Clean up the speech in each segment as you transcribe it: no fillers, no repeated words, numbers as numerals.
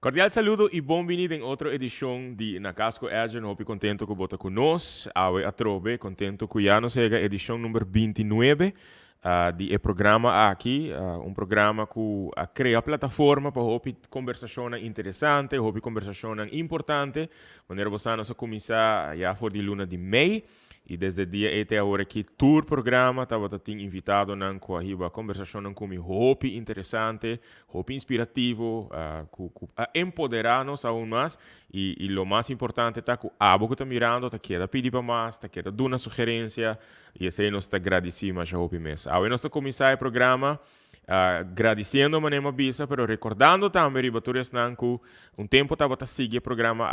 Cordial saludo y bon bini den otro edicion di Na Cas cu Edjean. Hopi contento cu bo ta cu nos. Awe atrobe, contento cu ya nos a yega edicion number 29 di e programa aki. Un programa cu a crea plataforma pa hopi conversacionnan interesante, hopi conversacionnan importante. Manera bo sa, nos a cuminsa ya for di luna di mei. Y desde dia ey te awor aki tur programa tabata tin invitadonan cu a hiba conversacionnan cu mi hopi interesante, hopi inspirativo, cu cu a empodera nos aun mas. Y y lo mas importante ta cu abo cu ta mirando ta keda pidi pa mas, ta keda duna sugerencia y esey nos ta gradici masha hopi mes. Awe nos ta cuminsa e programa Gradiciendo manera mi a bisa, pero recordando tambe riba tur esnan cu un tempo tabata sigui e programa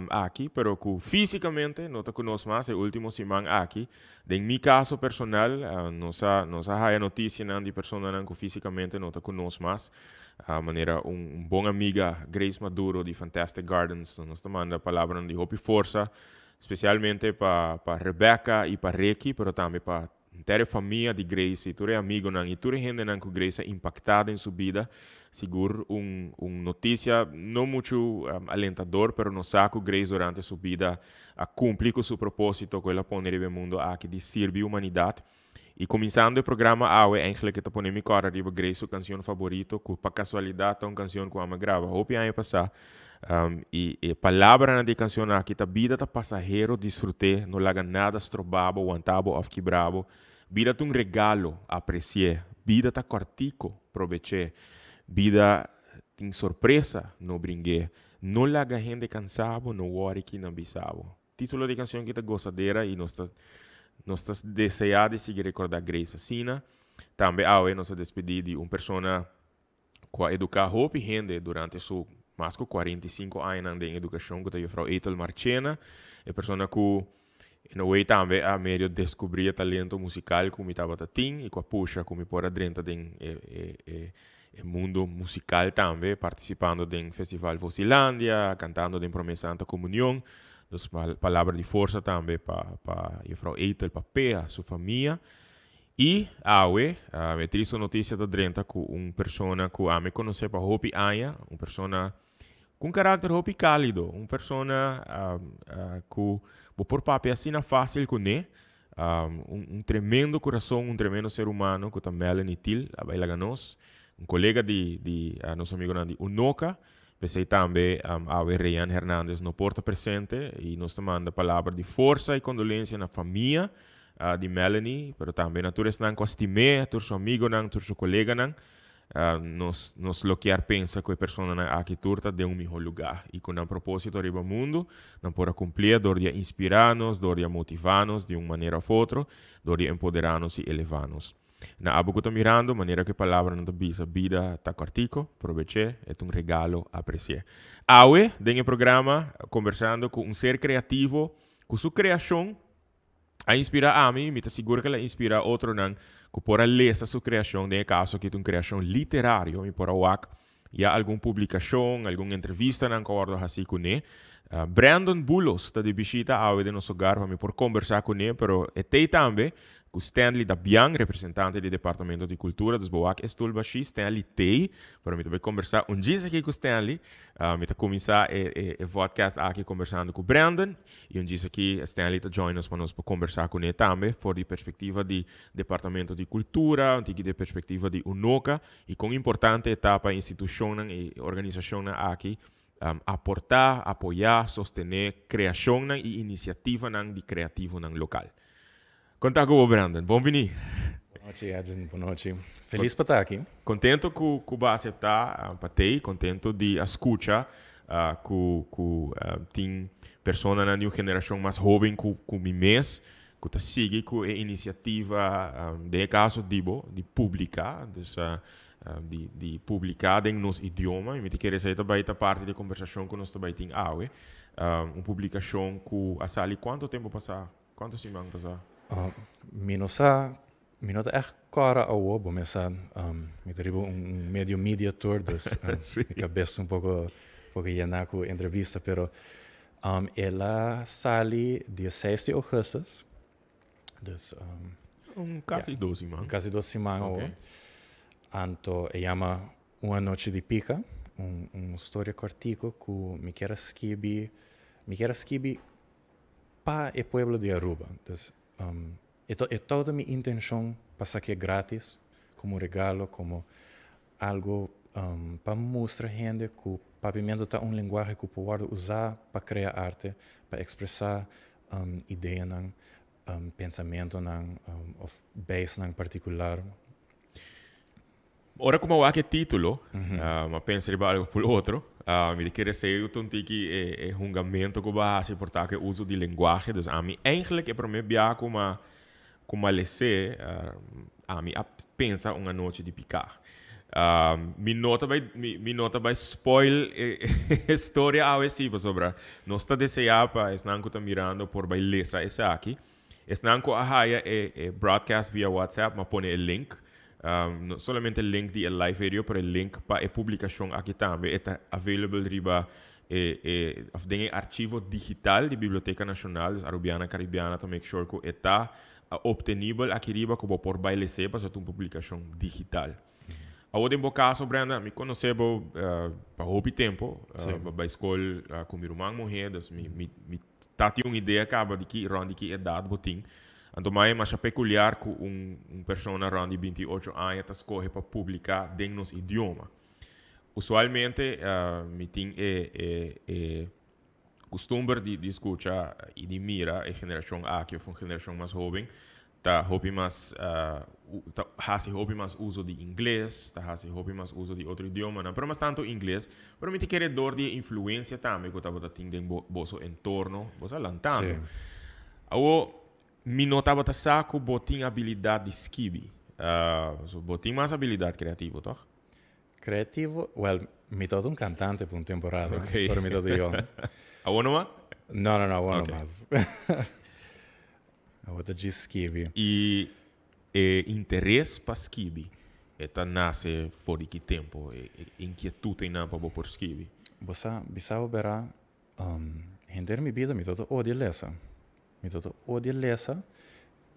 aki, pero cu fisicamente no ta cu nos mas e ultimo siman aki. Den mi caso personal, nos a nos a haya noticianan di personanan cu fisicamente no ta cu nos mas, manera un bon amiga Grace Maduro di Fantastic Gardens, nos ta manda palabranan di hopi forsa, specialmente pa pa Rebecca y pa Ricky, pero tambe pa Henter e famia di Grace i tur e amigonan i tur e hendenan ku Grace a impaktá den su bida. Sigur un un notisia no muchu alentador, pero nos sa ku Grace durante su bida a kumpli ku su propósito ku el a pone riba e mundo aki di sirbi humanidat. I kuminsando e programa awe eigenlijk e ta pone mi kòrda riba Grace su kansion faborito ku pa kasualidat ta un kansion ku ami a graba hopi aña pasá. I e palabranan di e kansion aki ta, Bida ta pasahero, disfrut'é, no laga nada stroba bo, wanta bo òf kibra bo. Bida ta un regalo, apresi'é. Bida ta kòrtiku, probech'é. Bida tin sorpresa, no bring'é. No laga hende kansa bo, no wòri ki nan bisa bo. Título di e kansion aki ta Gozadera i nos ta nos ta deseá di sigui rekordá Grace asina. Tambe awe nos a despedí di un persona ku a eduká hopi hende durante su mas ku 45 añanan den edukashon ku ta Juffrouw Ethel Marchena, e persona ku in a way tambe a medio deskubrí e talento musikal ku mi tabata tin i ku a pusha ku mi por a drenta den e e e e mundo musikal tambe, partisipando den Festival Vosilandia, kantando den Prome Santa Komunion. Dus palabra di forsa tambe pa pa Juffrouw Ethel, pa Pea, su famia. I awe, e tristu notisia ta drenta ku un persona ku ami konosé pa hopi aña, un persona ku un karakter hopi kálido, un persona ku bo por papia asina fásil kuné, un tremendo kurason, un tremendo ser humano ku ta Melanie Thiel, a bai laga nos, un kolega di di nos amigonan di Unoca. P'esei tambe awe Reyan Hernandez no por ta presente i nos ta manda palabra di forsa i kondolensia na famia di Melanie, pero tambe na tur esnan ku a stim'é, tur su amigonan, tur su koleganan. Nos nos lo kier pensa ku e personanan aki tur ta den un mihó lugá i ku nan propósito riba mundu nan por a kumplié dor di a inspirá nos, dor di a motivá nos di un manera òf otro, dor di a empoderá nos i elevá nos. Na abo ku ta mirando, manera ku e palabranan ta bisa, bida ta kòrtiku, probech'é, e ta un regalo, apresi'é. Awe den e programa, kombersando ku un ser kreativo ku su kreashon a inspirá ami, mi ta sigur ku el a inspirá otronan ku por a lesa su kreashon, den e kaso aki ta un kreashon literario, mi por a wak ya algun publikashon, algun entrevistanan ku a wòrdu hasí kuné. Brandon Bulos ta di bishita awe den nos hogar pa mi por kombersá kuné, pero e t'ei tambe ku Stanley Dabian, representante di Departamento di Kultura, dus bo wak e stul bashí, Stanley t'ei, pero mi ta bai kombersá un djis aki ku Stanley. Mi ta kuminsá e e vodcast aki kombersando ku Brandon. I un djis aki Stanley ta join nos pa nos por kombersá kuné tambe for di perspektiva di Departamento di Kultura, un tiki di perspektiva di Unoca i kon importante e ta pa institushonnan i organisashonnan aki aportá, apoyá, sostené kreashonnan i inisiativanan di kreativonan lokal. Kon ta ku bo Brandon? Bon bini! Bon nochi Edwin, bon nochi. Felis pa ta aki. Kontento ku ku bo a aseptá pa t'ei, kontento di a skucha ku ku tin personanan di un generashon mas hóben ku ku mi mes ku ta sigui ku e inisiativa den e kaso di bo di publiká, dus di di publiká den nos idioma i mi ta kere esei ta bai ta parti di e kombersashon ku nos ta bai tin awe. Un publikashon ku a sali kuantu tempu pasá? Kuantu siman pasá? Mi no sa, mi no ta ègt kòrda awo, bo mes sa, mi ta riba un medio media tour, dus mi kabes ta un poko poko yená ku entrevista, pero el a sali dia seis di ougùstus, dus Un kasi dos siman. Un kasi dos siman awo. Anto e yama Un anochi di pika. Un un storia kòrtiku ku mi kier a skibi, mi kier a skibi pa e pueblo di Aruba. Dus e ta e tabata mi intenshon pa sak'é gratis komo un regalo, komo algo pa mustra hende ku papiamentu ta un lenguahe ku por wòrdu usá pa krea arte, pa ekspresá ideanan, pensamentunan òf beisnan partikular. Ora ku mi a wak e título, mi a pensa riba algu ful otro. Mi ta kere esei ta un tiki e hungamento ku bo a hasi por ta ku e uso di lenguahe. Dus ami eigenlijk e promé bia ku mi a ku mi a les'é, ami a pensa un anochi di piká. Mi no ta bai mi no ta bai spoil e storia awe sí, pasobra nos ta deseá pa esnan ku ta mirando por bai lesa esaki. Esnan ku a haya e broadcast via WhatsApp, m'a pone e link. No solamente e link di e live video, pero e link pa e publikashon aki tambe. E ta available riba e e òf den e archivo digital di Biblioteka Nashonal. Dus Arubiana Caribiana ta make sure ku e ta optenibel aki riba ku bo por bai les'é pasobra ta un publikashon digital. Awor den bo kaso, Brenda, mi konosé bo pa hopi tempu. Bo bai skol ku mi ruman muhé, dus mi mi mi Ta tin un idea caba di ki rond di ki edad bo tin. Anto mai e masha peculiar cu un un persona rond di 28 aña ta scoge pa publica den nos idioma. Usualmente mi tin e e e custumber di di scucha y di mira e generacion aki of un generacion mas hoben ta hopi mas ta hasi hopi mas uso di ingles, ta hasi hopi mas uso di otro idiomanan, pero mas tanto ingles. Pero mi ta kere dor di e influencia tambe ku tabata tin den bo boso entorno, bo sa lantando. Awo, mi no tabata sa ku bo tin abilidat di skibi. So bo tin mas abilidat kreativo, tòg? Kreativo? Wèl, mi tabata un kantante pa un temporada, ora mi tabata yòn. Awo no mas? No, no, no, awo no mas. Awor ta djis skibi. I e interes pa skibi, e ta nase for di ki tempu? E inkietut einan pa bo por skibi? Bo sa, bisa bo bera, henter mi bida mi tabata odia lesa. Mi tabata odia lesa,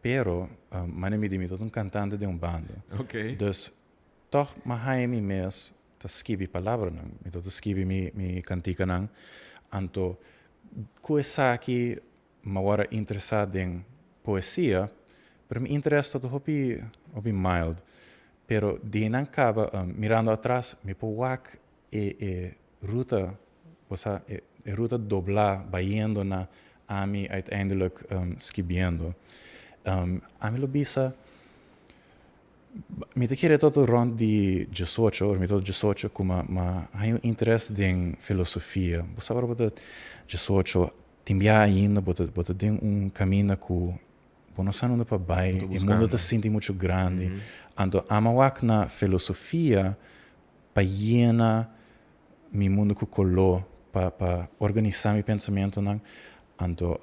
pero manera mi di mi tabata un kantante den un banda. Dus tòg m'a haña mi mes ta skibi palabranan. Mi tabata skibi mi kantikanan. Anto ku esaki Mi a wòrdu interesá den poesia, pero mi interes ta hopi hopi mild. Pero di einan kaba, mirando atras, mi por wak e e ruta, bo sa, e e ruta doblá bayendo na ami uiteindelijk skibiendo. Ami lo bisa, mi ta kere tot rònt di diesocho, ora mi ta diesocho, ku mi a haña un interes den filosofia. Bo sa ora bo ta diesocho, Tin bia ainda bo ta bo ta den un kaminda ku bo no sa nunda pa bai, e mundo ta sinti muchu grandi. Anto ama wak na filosofia pa yena mi mundo ku koló, pa pa organisá mi pensamentunan. Anto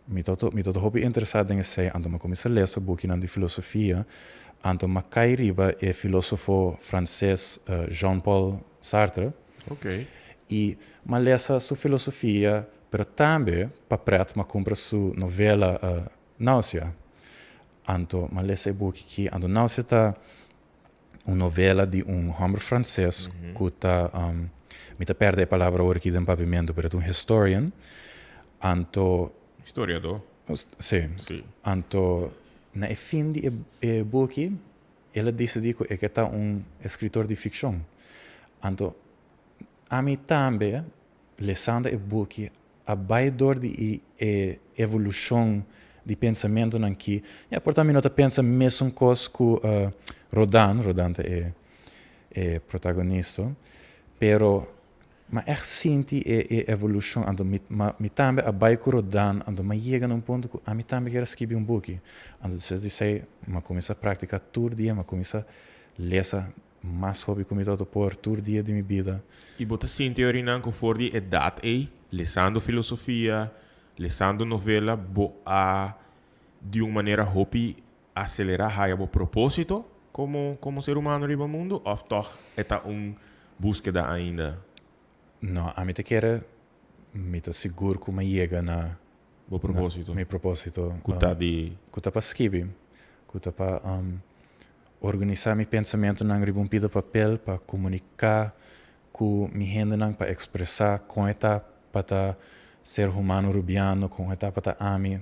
mi ta mi ta hopi interesá den esei, anto mi a kuminsá lesa bukinan di filosofia, anto mi a kai riba e filosofo franses Jean-Paul Sartre. I m'a lesa su filosofia, pero tambe pa pret m'a cumpra su novela Nausea. Anto m'a lesa e buki ki, anto Nausea ta un novela di un homber frances cu ta, mi ta perde e palabra awor aki den papiamento, pero e ta un historian. Anto. Historiador. Si. Anto na e fin di e buki El a disidí ku e ke ta un eskritor di fikshon. Anto, ami tambe, lesando e buki, a bai dor di e evolushon di pensamentunan ki, ya, por ta mi no ta pensa mesun kos ku Rodan, Rodan ta e e protagonista, pero m'a ègt sinti e e evolushon. Anto mi mi tambe a bai ku Rodan, anto m'a yega na un punto ku ami tambe kier a skibi un buki. Anto despues di esei m'a kuminsá praktiká tur dia, m'a kuminsá lesa mas hopi ku mi tabata por tur dia di mi bida. I bo ta sinti orinan ku for di edat ei, lesando filosofia, lesando novela, bo a di un manera hopi Acelerá haya bo propósito como como ser humano riba mundu of tog e ta un búskeda ainda? No, ami ta kere, mi ta sigur ku mi a yega na Bo propósito. mi propósito. Ku ta di. Ku ta pa skibi, ku ta pa organisá mi pensamentunan riba un pida papel, pa komuniká. Ku mi hendenan pa ekspresá kon e ta pa ta ser humano rubiano, kon e ta pa ta ami.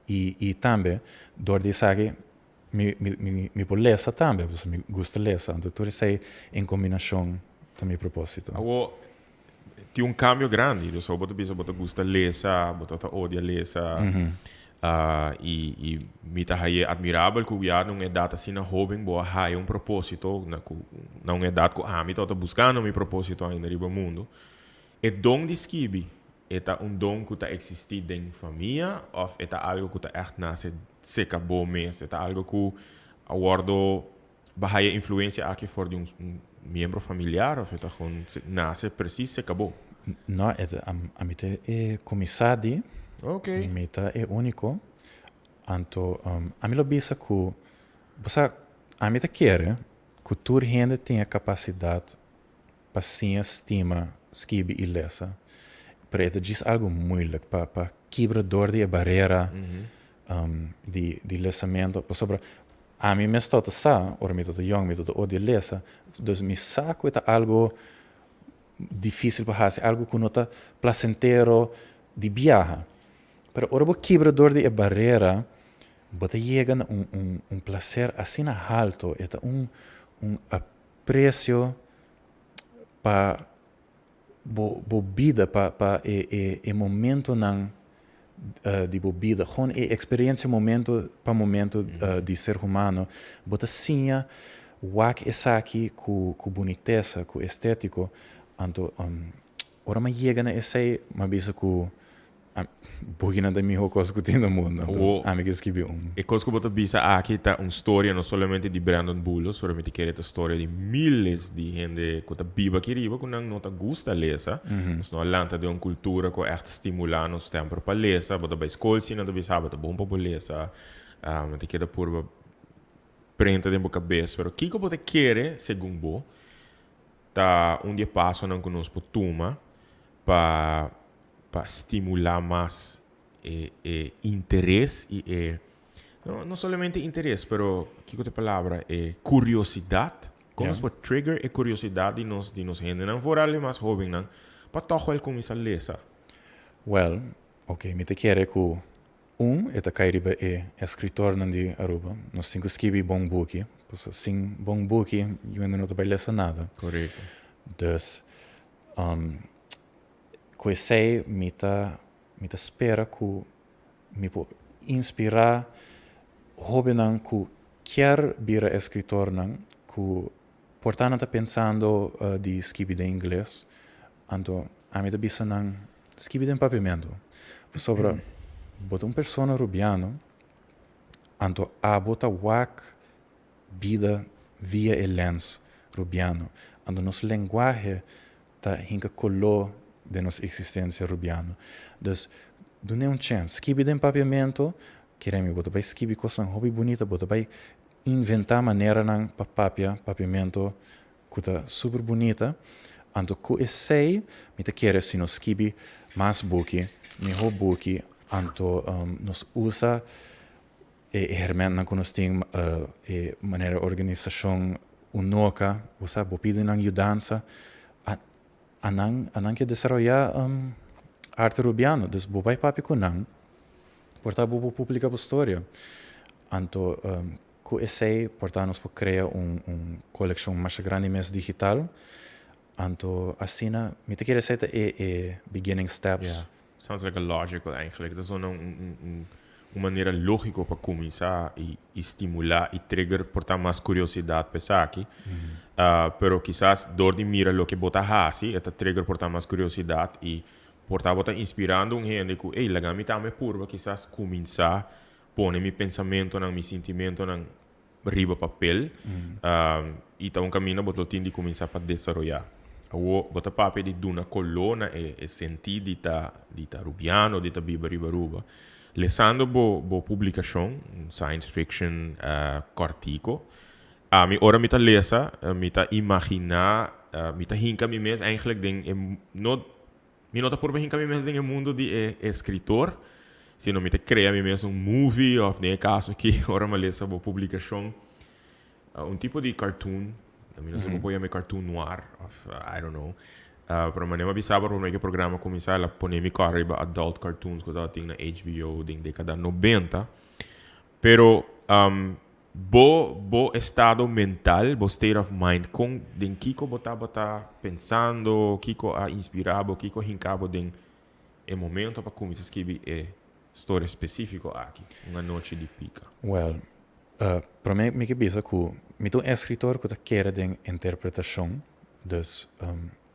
I i tambe dor di esaki mi mi mi mi por lesa tambe, pasobra mi gusta lesa. Anto tur esei en kombinashon ta mi propósito. Awor tin un kambio grandi, dus bo ta bisa bo ta gusta lesa, bo ta ta odia lesa. I i mi ta haye admirabel ku ya na un edat asina hoben bo a haya un propósito na ku na un edat ku ami tabata buskando mi propósito ainda riba mundu. E don di skibi e ta un don ku ta eksistí den famia òf e ta algu ku ta ègt nase seka bo mes? E ta algu ku a wòrdu bo a haya influensia aki for di un miembro familiar òf e ta gewoon nase presis seka bo? No, e ta ami ta e kuminsá di. Mi ta e úniko. Anto ami lo bisa ku bo sa ami ta kere ku tur hende tin e kapasidat pa siña stima skibi i lesa, pero e ta djis algu moeilijk pa pa kibra dor di e barera di di lesamento, pasobra ami mes tabata sa ora mi tabata yong mi tabata odia lesa, dus mi sa ku e ta algu dificil pa haci, algu ku no ta placentero di biaha, pero ora bo kibra dor di e barera bo ta yega na un un un placer asina halto, e ta un un Precio pa bo bo bida pa pa e e e momentonan di bo bida gewoon e experiencia momento pa momento di ser humano bo ta siña wak esaki ku ku bunitesa ku estetico anto ora mi a yega na esey mi a bisa ku Bukinan ta e miho kos ku tin na mundu. Anto ami ke skibi un. E kos ku bo ta bisa aki ta un storia no solamente di Brandon Bulos, pero mi ta kere ta storia di miles di hende ku ta biba aki riba ku nan no ta gusta lesa. Nos no a lanta den un kultura ku a ègt stimulá nos semper pa lesa. Bo ta bai skol si nan ta bisa bo ta bon pa bo lesa. Mi ta keda purba prenta den bo kabes. Pero kiko bo ta kere segun bo ta un di e pasonan ku nos por tuma pa pa stimulá mas e e interes i e no no solamente interes pero kiko ta e palabra e kuriosidat kon nos por trigger e kuriosidat di nos di nos hendenan vooral e mas hobennan pa tòg wèl kuminsá lesa. Wèl oke mi ta kere ku un e ta kai riba e eskritornan di Aruba nos tin ku skibi bon buki pasobra sin bon buki yu hende no ta bai lesa nada. Korekto. Dus Ku esei mi ta mi ta spera ku mi por inspirá hóbennan ku kier bira eskritornan ku por ta nan ta pensando di skibi den ingles, anto ami ta bisa nan skibi den papiamentu pasobra bo ta un persona rubiano anto abo ta wak bida via e lens rubiano anto nos lenguahe ta hinka koló den nos eksistensia rubiano. Dus, dun'é un chèns. Skibi den papiamentu, kere mi bo ta bai skibi kosnan hopi bunita, bo ta bai inventá maneranan pa papia papiamentu ku ta super bunita. Anto ku esei mi ta kere si nos skibi mas buki, mihó buki, anto nos usa e hermentnan ku nos tin, e manera organisashon Unoca, bo sa, bo pidi nan yudansa, a nan a nan ke desaroyá arte rubiano, dus bo bai papia ku nan, por ta bo por publiká bo storia. Anto ku esei por ta nos por krea un un kolekshon masha grandi mes digital, anto asina mi ta kere esei ta e e beginning steps. Sounds like a logical eigenlijk. Ta zona un, un, un manera lógico pa cuminsa y, y stimula y trigger por ta mas curiosidad pa esaki. Pero kisas door di mira loke bo ta haci, e ta trigger por ta mas curiosidad y por ta bo ta inspirando un hende cu, ey, laga mi tambe purba kisas cuminsa pone mi pensamentonan, mi sintimentonan riba papel y ta un camino bo lo tin di cuminsa pa desaroya. Awo bo ta papia di duna color na e e senti di ta di ta Rubiano, di ta biba riba Aruba. Lesando bo bo publicacion, un science fiction cortico, ami ora mi ta lesa mi ta imagina mi ta hinca mi mes eigenlijk den e no Mi no ta purba hinka mi mes den e mundo di e escritor, sino mi ta crea mi mes un movie of den e caso aki ora mi a lesa bo publicacion, un tipo di cartoon. Mi no sa bo por yama e cartoon noir of I don't know. Pero manera mi a bisa bo prome ku e programa a kuminsá el a pone mi kòrda riba adult cartoons ku tabatin na HBO den dekada 90. Pero bo bo estado mental, bo state of mind, kon den kiko bo tabata pensando, kiko a inspirá bo, kiko a hinká bo den e momento pa kuminsá skibi e storia spesífiko aki, Un anochi di pika? Well, promé mi ke bisa ku mi ta un eskritor ku ta kere den interpretashon. Dus,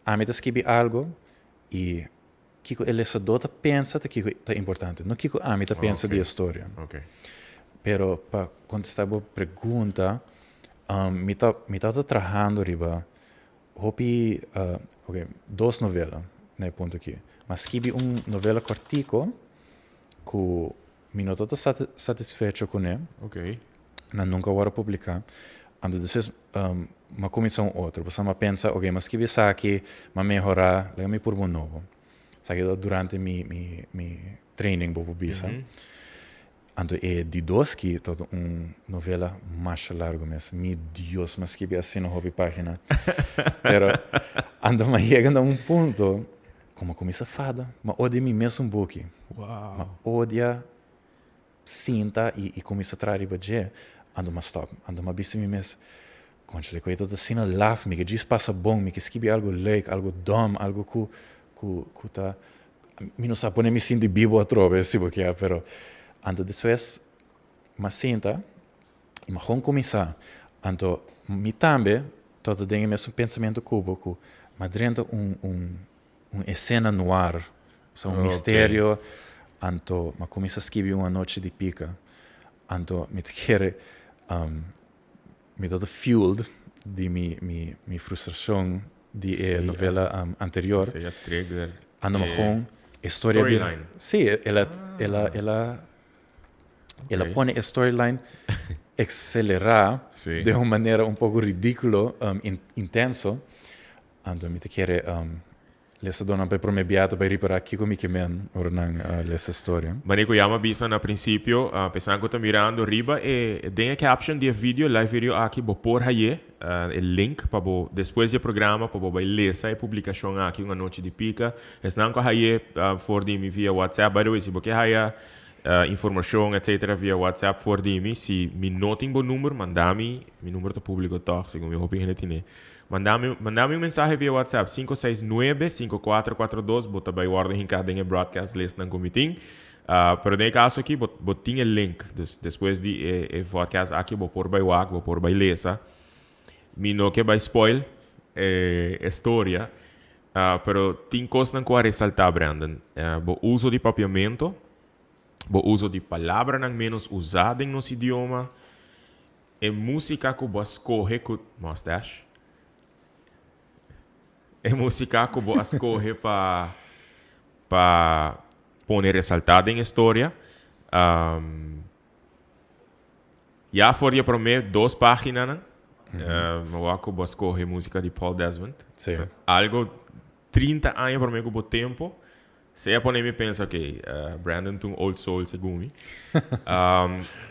ami ta skibi algu i kiko e lesadó ta pensa ta kiko ta importante, no kiko ami ta pensa di e storia. Pero pa kontestá bo pregunta, mi ta mi tabata trahando riba hopi, oke, dos novela na e punto aki. Mi a skibi un novela kòrtiku ku mi no tabata satisfecho kuné. Nan nunka a wòrdu publiká. Anto despues mi a kuminsá un otro. Pasobra mi a pensa, oke, mi a skibi esaki, mi a mehorá, laga mi purba un nobo. Esaki ta durante mi mi mi training bo por bisa. Anto e di dos ki tabata un novela masha largu mes. Mi Dios, mi a skibi asina hopi pagina. Pero anto mi a yega na un punto ku mi a kuminsá fada. Mi a odia mi mesun buki. Mi a odia sinta i kuminsá traha riba dje. Anto mi a stòp. Anto mi a bisa mi mes, Kònchale, ku e tabata asina laf, mi ke djis pasa bon, mi ke skibi algu leuk, algu dòm, algu ku ku ku ta mi no sa pone mi sinti bibo atrobe si bo kier pero anto despues m'a sinta i m'a gewoon kuminsá anto mi tambe tabata den e mesun pensamentu ku bo ku m'a drenta un un un esena noir osea un misterio anto m'a kuminsá skibi un anochi di pika anto mi ta kere Mi tabata fueled di mi mi mi frustracion di e novela anterior. Esei a trigger Ando e gewoon e storia bira storyline. Sí, el a el a el a el a pone e storyline accelerá den un manera un poco ridiculo, intenso. Anto mi ta kere Lesadónan pa e promé bia ta bai ripará kiko mi ke men ora nan lesa e storia. Manera ku Yama bisa na prinsipio, pesan ku ta mirando riba e den e caption di e video, live video aki, bo por haye e link pa bo despues di e programa pa bo bai lesa e publikashon aki, Un Anochi di Pika. Esnan ku a haye for di mi via WhatsApp, by the way, si bo ke haya informashon etcetera via WhatsApp for di mi, si mi no tin bo number, manda mi, mi number ta publiko tòg, segun mi hopi hende tine. Manda mi manda mi un mensahe via WhatsApp 569 5442 bo ta bai wordo hinká den e broadcast list nan ku mi tin. Pero den e kaso aki bo bo tin e link dus despues di e e vodcast aki bo por bai wak bo por bai lesa. Mi no ke bai spoil e e storia pero tin kosnan ku a resaltá Brandon. Bo uso di papiamento, bo uso di palabranan menos usá den nos idioma. E músika ku bo a skohe ku mustache. E músika ku bo a skohe pa pa pone resaltá den e storia. Ya for di e promé dos páginanan, mi wak ku bo a skohe músika di Paul Desmond. Sí. Algo 30 aña promé ku bo tempu. Sea pone mi pensa, ok, Brandon ta un old soul segun mi.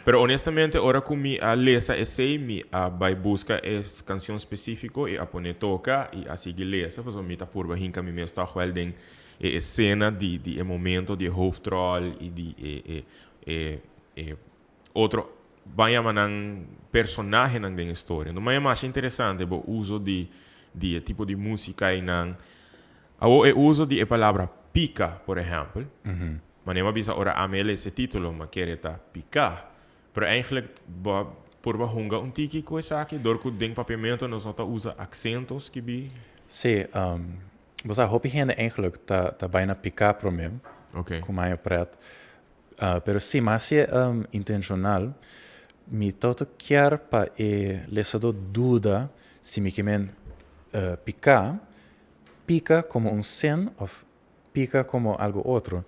Pero honestamente ora cu mi a lesa esey mi a bay busca e cancion specifico y a pone toca y a sigui lesa pasobra mi ta purba hinca mi mes toch wel den e escena di di e momento di e hoofdrol y di e e e e otro ban yama nan personahenan den e storia. Enton mi a masha interesante bo uso di di e tipo di musica eynan. Awor e uso di e palabra pica, por ehempel, manera mi a bisa ora ami a lesa e titulo, mi a kere ta pica, pero eigenlijk bo a purba hunga un tiki cu esaki dor cu den papiamento nos no ta usa accento skibi. Sí, bo sa hopi hende eigenlijk ta ta bai na pica prome cu mayo pret, pero si mas si e intencional, mi toto kier pa e lesador duda si mi ke men pica. Pica como un sin of pica como algo otro.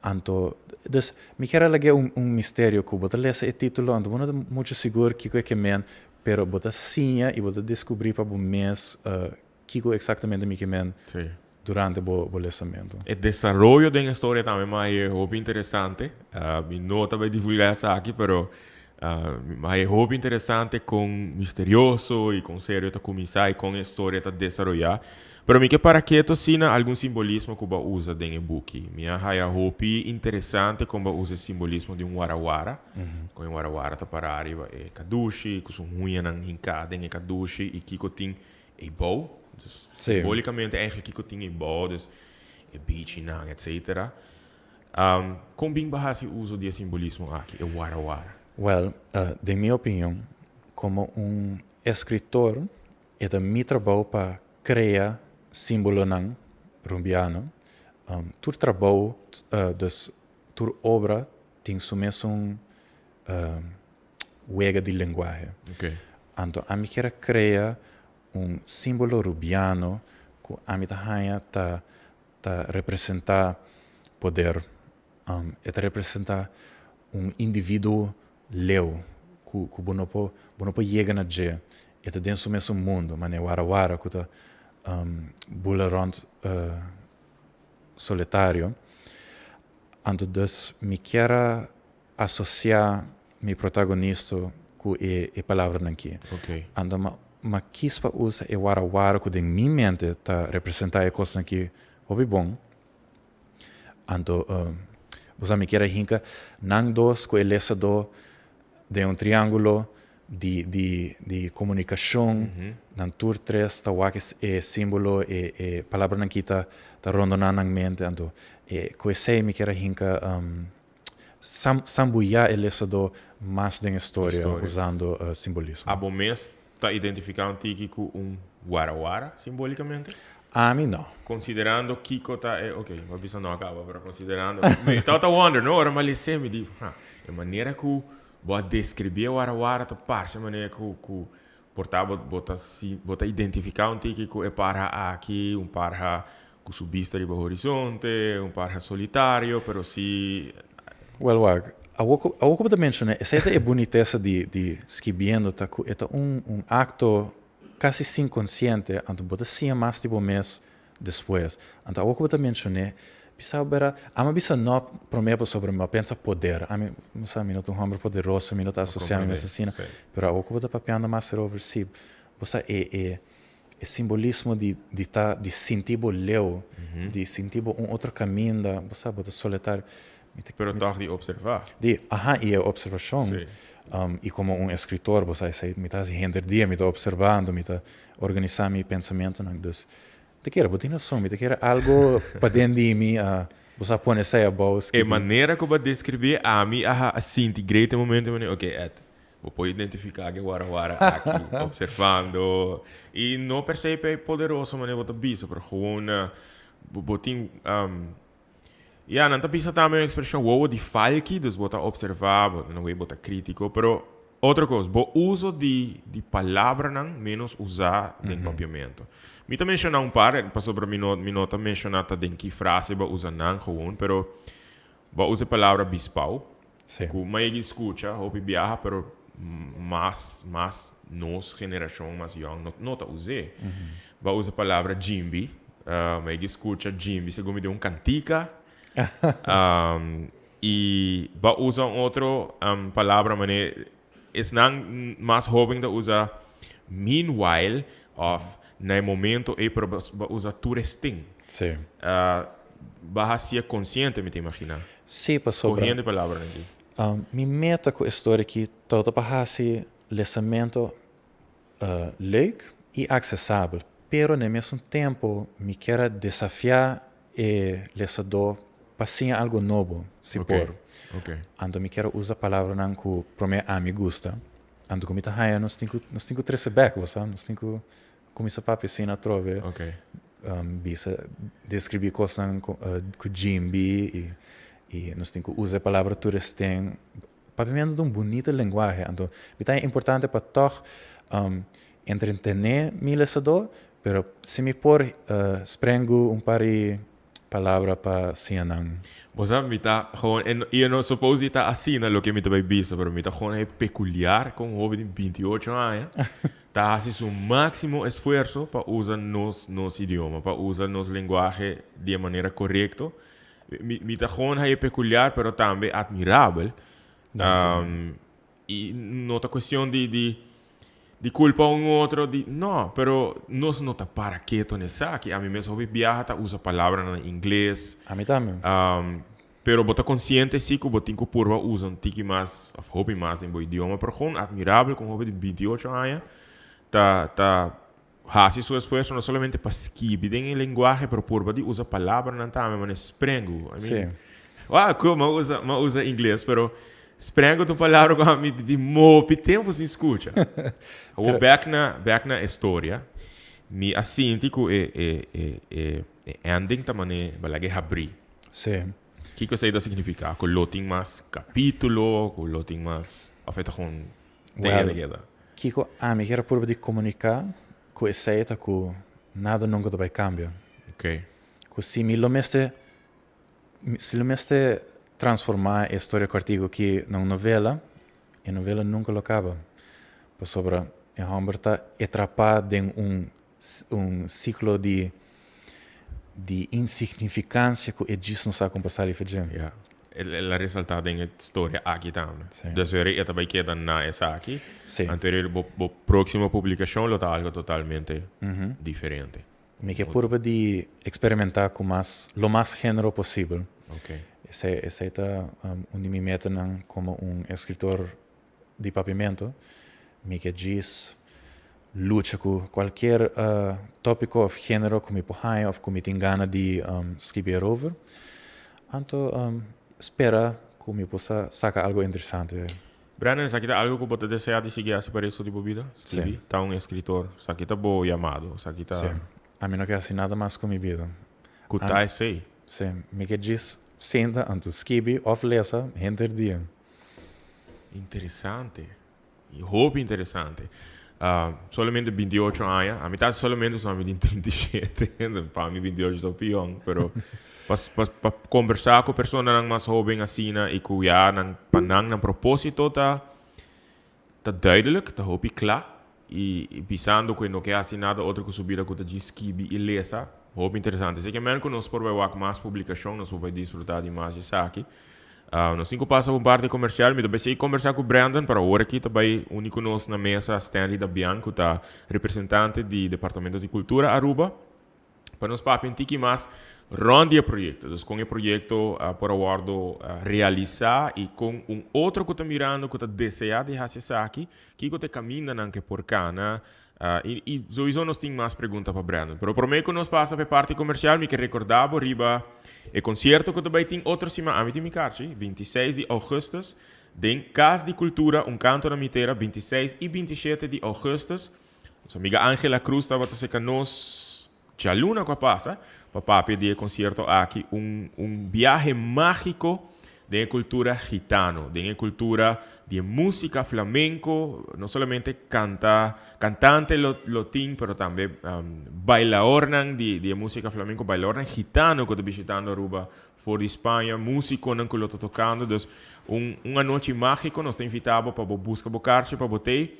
Anto, dus mi kier a lag'é un un misterio cu bo ta lesa e titulo anto bo no ta mucho sigur kico e ke men, pero bo ta siña y bo ta descubri pa bo mes kico exactamente mi ke men durante bo bo lesamento. E desaroyo den e storia tambe mas e hopi interesante. Mi no ta bay divulga esaki, pero. Ma e hopi interesante kon misterioso i kon serio ta kuminsá i kon e storia ta desaroyá. Pero mi ke para keto si na algun simbolismo ku bo a usa den e buki. Mi a haya hopi interesante kon bo a usa e simbolismo di un warawara. Kon e warawara ta pará riba e kadushi ku su huñanan hinká den e kadushi i kiko tin eibou. Dus simbolikamente eigenlijk kiko tin eibou, dus e bichinan etcetera. Kon bin bo hasi uso di e simbolismo aki, e warawara? Wèl, den mi opinion, komo un eskritor e ta mi trabou pa krea simbolonan rumbiano. Tur trabou, dus tur obra tin su mesun wega di lenguahe. Anto ami kier a krea un simbolo rubiano ku ami ta haña ta ta representá poder. E ta representá un individuo leu ku ku bo no por bo no por yega na dje. E ta den su mesun mundu, manera warawara ku ta bula rònt solitario. Anto dus mi kier a asosiá mi protagonista ku e e palabranan aki. Anto mi mi a kis pa usa e warawara ku den mi mente ta representá e kosnan aki hopi bon. Anto bo sa mi kier a hinka nan dos ku e lesadó den un triángulo di di di komunikashon. Nan tur tres ta wak e símbolo, e e palabranan aki ta ta rondoná nan mente. Anto e ku esei mi kier a hinka Sambuyá e lesadó mas den e storia usando simbolismo. Abo mes ta identifiká un tiki ku un warawara simbolikamente? Ami no. Konsiderando kiko ta e, ok, bo a bisa no a kaba, pero konsiderando, mi tabata wonder, no, ora mi a les'é mi di, ha, e manera ku bo a deskribí e warawara ta parse manera ku ku por ta bo bo ta si bo ta identifiká un tiki ku e parha aki, un parha Ku su bista riba horizonte, un parha solitario, pero si. Wel wak, awor ku awor ku bo ta menshoná esei ta e bunitesa di di skibiendo ta ku e ta un un akto kasi sin konsiente, anto bo ta siña mas di bo mes despues. Anto awor ku bo ta menshoné, bisa bo bera, ami a bisa no promé pasobra mi a pensa poder, ami bo sa mi no ta un hòmber poderoso, mi no ta asosiá mi mes asina, pero awor ku bo ta papiando mas erover si, bo sa e e E simbolismo di di ta di sinti bo leu, di sinti bo un otro kaminda, bo sa, bo ta soletario. Mi ta. Pero tòg di opservá. Di, aha, i e opservashon. Sí. I komo un eskritor, bo sa, esei mi ta hasi henter dia, mi ta opservando, mi ta organisá mi pensamentunan. Dus, mi ta kere, bo tin rason, mi ta kere algo paden di mi a, bo sa, pone esei abou, E skibi. manera ku bo a deskribí ami a a sinti great e momento, mi a oké, Ed, Bo por identifica ke warawara aki observando y no per se pe poderoso manera bo ta bisa pero gewoon bo bo tin ya nan ta bisa tambe un expresion wowo di falki dus bo ta observa bo na way bo ta critico pero otro cos bo uso di di palabranan menos usa den papiamento mi ta menciona un par pasobra mi no mi no ta menciona ta den ki frase bo a usa nan gewoon pero bo a usa e palabra bispao. Sí. Ku mayoria skucha hopi biaha pero mas mas nos generashon mas yòn no no ta us'é. Bo a usa palabra djimbi, mayoria skucha djimbi segun mi den un kantika. I bo a usa un otro palabra manera esnan mas hóben ta usa meanwhile òf na e momento ei pero bo a usa turesten. Sí. Bo a hasié konsiente mi ta imaginá. Sí, pasobra. Skohiendo e palabranan aki. Mi meta ku e storia aki tabata pa hasi lesamentu leuk i aksesabel, pero na e mesun tempu mi kier a desafiá e lesadó pa siña algu nobo, si por. Anto mi kier a usa palabranan ku promé ami gusta, anto ku mi ta haña nos tin ku nos tin ku trese bèk, bo sa, nos tin ku Kuminsá papia asina atrobe. Ok. Bisa deskribí kosnan ku djimbi i i nos tin ku usa e palabra turesten. Papiamentu ta un bunita lenguahe, anto mi ta haña importante pa tòg entretené mi lesadó, pero si mi por sprengu un par di palabra pa siña nan. Bo sa, mi ta gewoon, en i e no suppose di ta asina loke mi ta bai bisa, pero mi ta gewoon e peculiar con un hoben di 28 aña ta haci su maximo esfuerzo pa usa nos nos idioma, pa usa nos lenguahe di e manera corecto. Mi mi ta gewoon haye peculiar pero tambe admirabel. Danki. I no ta cuestion di di di culpa un otro di no, pero nos no ta para keto n'esaki. Ami mes hopi biaha ta usa palabranan na ingles. Ami tambe. Pero bo ta consciente si cu bo tin cu purba usa un tiki mas of hopi mas den bo idioma, pero gewoon admirabel con hopi di 28 aña ta ta hasi su esfuerso no solamente pa skibi den e lenguahe pero purba di usa palabranan tambe manera sprengu. I mean, wow, cool, m'a usa, m'a usa ingles, pero sprengu ta un palabra cu ami di mopi tempo sin scucha. Awor bek na, bek na e storia, mi a sinti cu e, e, e, e, e ending ta mane balag'e habri. Sí. Kiko esei ta significa? Cu lo tin mas capitulo, cu lo tin mas, of e ta gewoon te Well, keda keda? Kiko ami kier a purba di komuniká ku esei ta ku nada nunka ta bai kambia. Ok. Ku si mi lo mester si lo mester transformá e storia kòrtiku aki na un novela, e novela nunka lo kaba. Pasobra e hòmber ta etrapá den un un siklo di di insignifikansia ku e djis no sa kon pa sali for dje. Ya. El a resaltá den e storia aki tambe. Sí. Dus weri e ta bai keda na esaki. Sí. Anto weri bo bo próksimo publikashon lo ta algo totalmente diferente. Mi ke purba di eksperimentá ku mas lo mas género posibel. Ok. Esei esei ta un di mi metanan komo un eskritor di papiamento, mi ke djis lucha ku kualkier tópiko òf género ku mi por haña òf ku mi tin gana di skibi erover. Anto spera ku mi por sa saka algu interesante. Brandon, esaki ta algu ku bo ta deseá di sigui hasi pa resto di bo bida? Skibi? Sí. Ta un eskritor. Esaki ta bo yamado. Esaki ta. Sí. Ami no ke hasi nada mas ku mi bida. Ku ta esei? Sí. Mi ke djis sinta anto skibi òf lesa henter dia. Interesante. Hopi interesante. Solamente 28 aña. A mi ta solamente so mi tin 37. Pa mi 28 ta hopi yong. Pero pa, pa, pa conversa cu personanan mas hoben asina y cu ya nan, pa nan nan proposito ta, ta duidelijk, ta hopi cla. Y, y bisando cu e no ke haci nada otro cu su bida cu ta djis skibi y lesa. Hopi interesante. Así ke men cu nos por bay wak mas publicacion, nos por bay disfruta di mas di esaki. Nos tin ku pasa pa un parti komersial. Mi ta bai sigui kombersá ku Brandon, pero awor aki ta bai uni ku nos na mesa Stanley Dabian, ku ta representante di Departamento di Kultura Aruba, pa nos papia un tiki mas rònt di e proyekto. Dus kon e proyekto por a wòrdu realisá i kon un otro ku ta mirando ku ta deseá di hasi esaki, kiko ta e kamindanan ku e por kana. I i souiso nos tin mas pregunta pa Brandon. Pero promé ku nos pasa pa e parti komersial mi ke rekordá bo riba e konsierto ku ta bai tin otro siman. Ami tin mi karchi, 26 di ougùstùs den Kas di Kultura Un Kanto na Mi Tera, 26 i 27 di ougùstùs. Nos amiga Angela Cruz tabata seka nos djaluna ku a pasa pa papia di e konsierto aki, un un biahe mágiko den e kultura gitano, den e kultura di e músika flamenko, no solamente kanta, kantante lo lo tin, pero tambe bailaornan di di e músika flamenko, bailaornan gitano ku ta bishitando Aruba for di Spaña, músikonan ku lo ta tokando. Dus un un anochi mágiko, nos ta invitá bo pa bo buska bo karchi pa bo tei.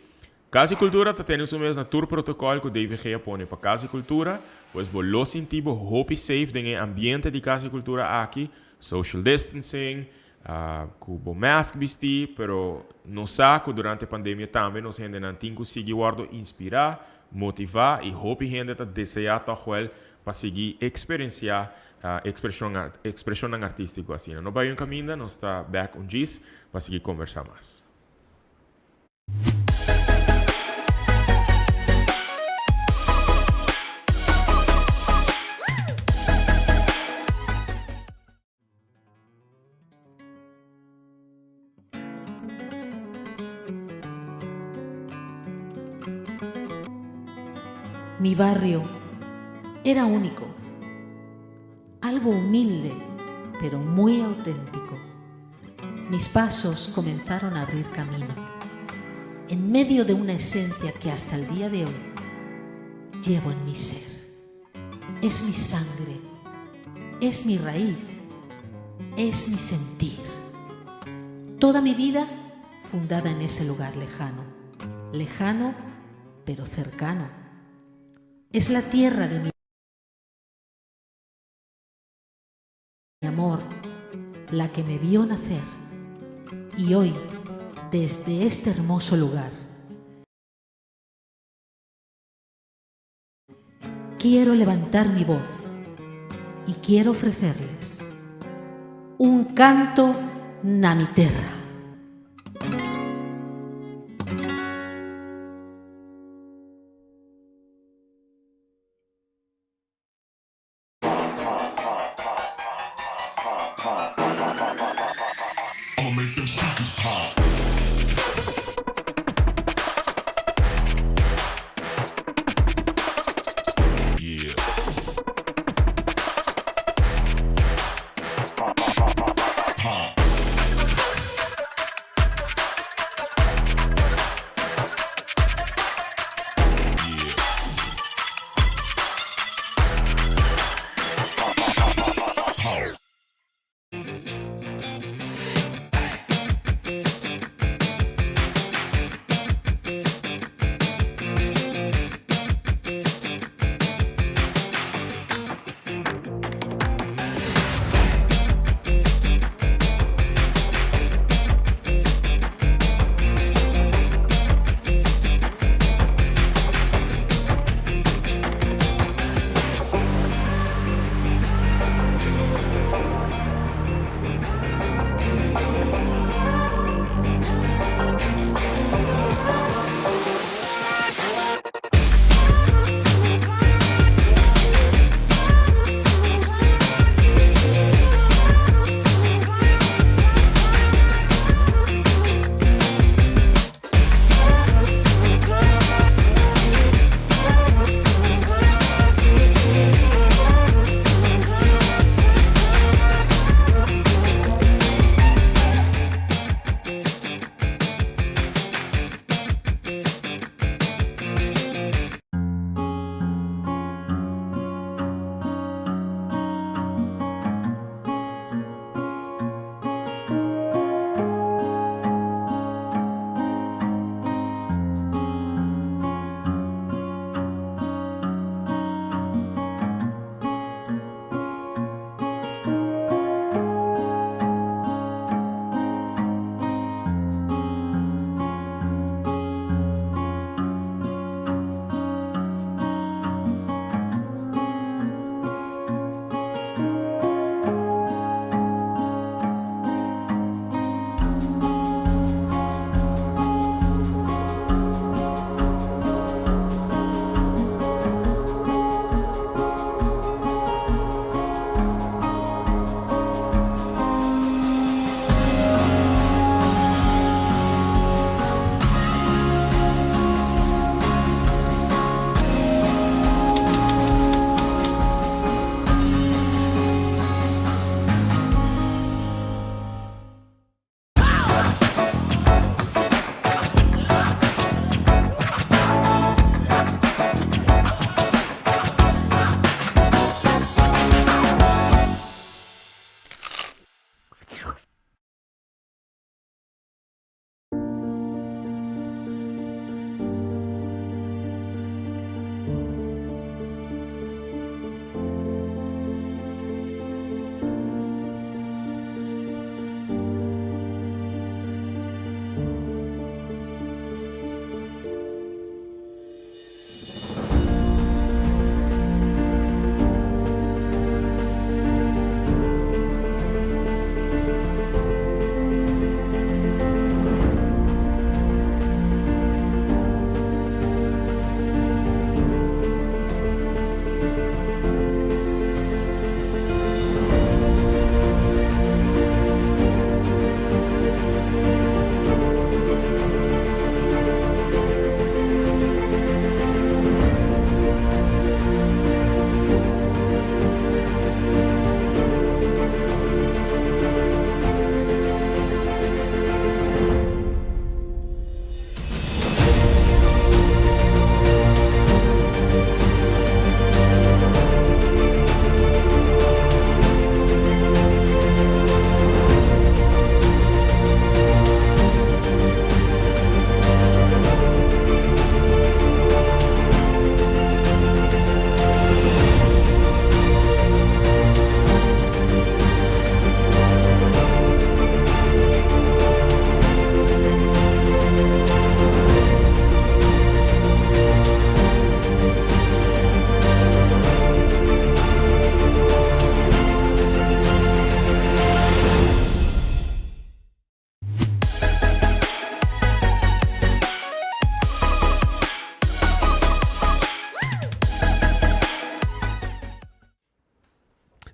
Cas di Cultura ta tene su mes na tur protocol cu DVG a pone pa Cas di Cultura, pues bo lo sinti bo hopi safe den e ambiente di Cas di Cultura aki, social distancing, cu bo mask bisti, pero nos sa cu durante pandemia tambe nos hendenan tin cu sigui wordo inspira, motiva y hopi hende ta desea toch wel pa sigui experiencia expresion expresionnan artistico asina. No bay un caminda, nos ta back un djis pa sigui conversa mas. Mi barrio era único, algo humilde, pero muy auténtico. Mis pasos comenzaron a abrir camino, en medio de una esencia que hasta el día de hoy llevo en mi ser. Es mi sangre, es mi raíz, es mi sentir. Toda mi vida fundada en ese lugar lejano, lejano pero cercano. Es la tierra de mi amor, la que me vio nacer. Y hoy, Desde este hermoso lugar, quiero levantar mi voz y quiero ofrecerles un canto na mi terra.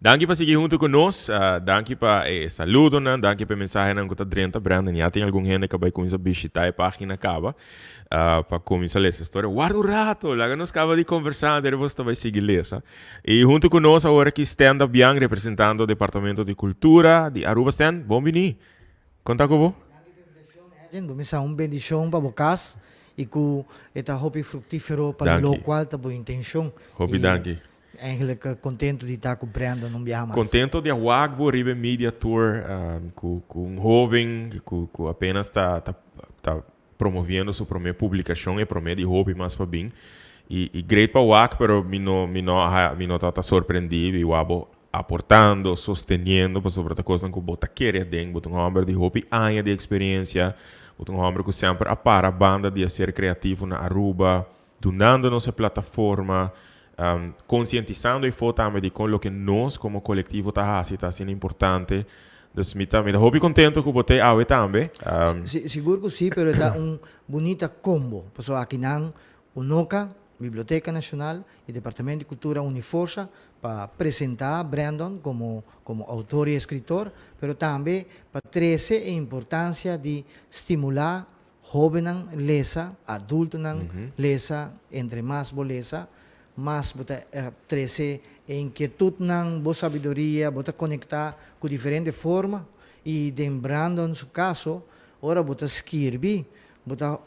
Danki pa sigui hunto cu nos, danki pa e saludonan, danki pa e mensahenan cu ta drenta. Brandon, ya tin algun hende cu a bay cuminsa bishita e pagina caba pa cuminsa lesa e storia. Warda un rato, laga nos caba di conversa antes bo ta bay sigui lesa. Y hunto cu nos awor aki Stan Dabian representando Departamento di Cultura di Aruba. Stan, bon bini. Con ta cu bo? Danki pa invitacion, Edwin. Bo mester un bendicion pa bo cas y cu e ta hopi fructifero pa locual ta bo intencion. Hopi danki. Eigenlijk contento di ta cu Brandon un biaha mas. Contento di a wak bo riba e media tour cu un hoben cu apenas ta ta promoviendo su prome publicacion, e prome di hopi mas pa bin. Y great pa wak, pero mi no mi no a mi no tabata sorprendi di wak bo aportando, sosteniendo, pasobra ta cosnan cu bo ta kere aden. Bo ta un homber di hopi aña di experiencia, bo ta un homber cu semper a para banda di a ser creativo na Aruba, dunando nos e plataforma, Concientisando e fo tambe di con loke nos como colectivo ta haci ta asina importante. Dus mi ta mi ta hopi contento cu bo t'ey awe tambe. Si, sigur cu si, pero e ta un bunita combo. Pasobra akinan UNOCA, Biblioteca Nacional y Departamento di Cultura uni forsa pa presenta Brandon como como autor y escritor, pero tambe pa trece e importancia di stimula Hóbennan lesa, adultonan lesa, entre mas bo lesa, mas bo ta trese e inkietutnan, bo sabiduria, bo ta konektá ku diferente forma i den Brandon su kaso, ora bo ta skirbi, bo ta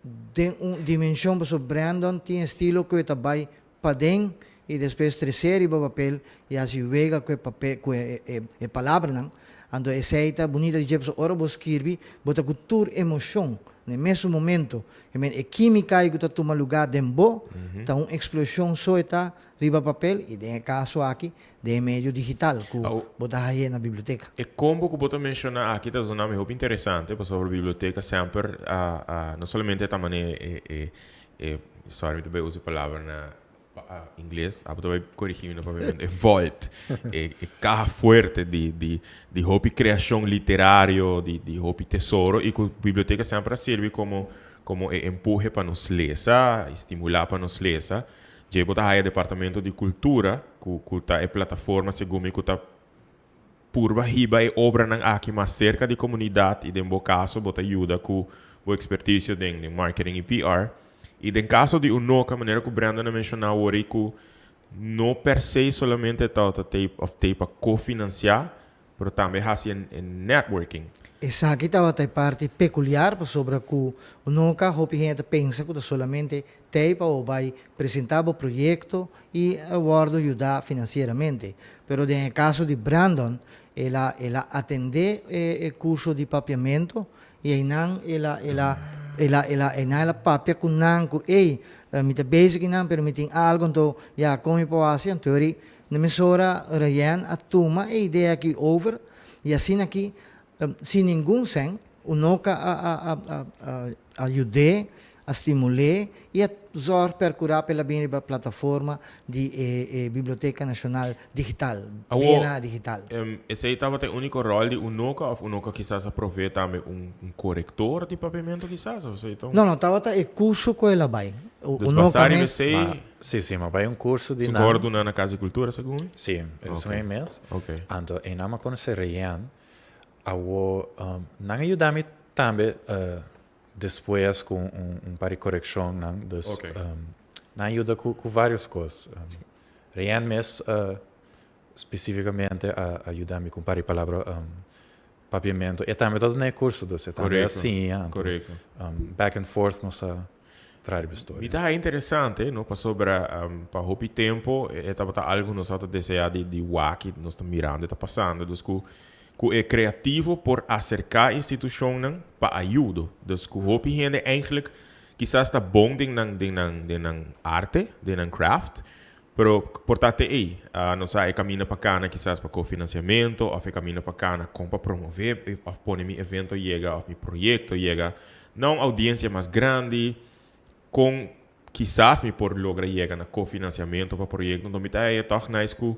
den un dimenshon pasobra Brandon tin estilo ku e ta bai paden i despues tresé riba papel i hasi wega ku e papel ku e palabranan. Anto esei ta bunita di dje pasobra ora bo skirbi bo ta ku tur emoshon na e mesun momento. Ke men e kimika ei ku ta tuma lugá den bo ta un eksploshon so e ta riba papel i den e kaso aki den e medio digital ku bo ta haye na biblioteka. E kombo ku bo ta menshoná aki ta zona mi hopi interesante pasobra biblioteka semper a no solamente ta manera e E, sorry, mi ta bay usa e palabra na ingles, abo ta bay corigi mi na papiamento, e vault, e, e caha fuerte di, di, di hopi creacion literario, di, di hopi tesoro, y cu biblioteca semper a sirbi como, como e empuje pa nos lesa, y stimula pa nos lesa. Dje bo ta haya Departamento di Cultura, cu, cu ta e plataforma segun mi cu ta Purba hiba e obranan aki mas serka di komunidat i den bo kaso bo ta yuda ku bo ekspertisio den den marketing i PR. I den kaso di Unoca, manera ku Brandon a menshoná awor ei ku no per se solamente ta ta tei òf tei pa kofinansiá, pero tambe hasi e networking. Esaki tabata e parti pekuliar pasobra ku Unoca hopi hende ta pensa ku ta solamente T'ei pa bo bai presentá bo proyekto i wòrdu yudá finansieramente. Pero den e kaso di Brandon, el a el a atendé e kurso di papiamentu i einan el a el a el a el a einan el a papia ku nan ku ey, mi ta bezig einan pero mi tin algu anto ya kon mi por hasi? Anto eri na mesora Rayen a tuma e idea aki over i asina aki sin ningun sèn Unoca a a a a a yud'é a stimul'é i a zòrg perkurá pa el a bini riba plataforma di e e Biblioteka Nashonal Digital, Awor, BNA Digital. esei tabata e úniko ròl di Unoca òf Unoca kisas a proveé tambe un un korektor di papiamentu kisas òf esei ta un. No, no, tabata e kurso ku el a bai. Dus Unoca basá riba mes. esei. Ma, sí, sí, m'a bai un kurso di Su nan. kòrda duna na Kas di Kultura segun mi? Sí, esun Oké, ei mes. oké. Anto einan m'a konosé Rayanne. Awor, nan a yuda mi tambe Despues cu un par di coreccionnan, dus nan a yuda cu varios cos. Rianne mes specificamente a yuda mi cu un par di palabra papiamento. E tambe tabata na e curso, dus e tambe a siña. Back and forth nos a traha riba e storia. Mi ta haña interesante, no, pasobra pa hopi tempo e tabata algo nos tabata desea di wak y nos ta mirando e ta pasando, dus cu Ku e kreativo por aserká institushonnan pa ayudo. Dus ku hopi hende eigenlijk kisas ta bon den nan den nan den nan arte, den nan craft, pero por ta te ei. Nos sa e kaminda pa kana kisas pa kofinansiamentu òf e kaminda pa kana kon pa promové òf pone mi evento yega òf mi proyekto yega na un oudiensia mas grandi. Kon kisas mi por logra yega na kofinansiamentu pa proyekto. Anto mi ta haya tòg nice ku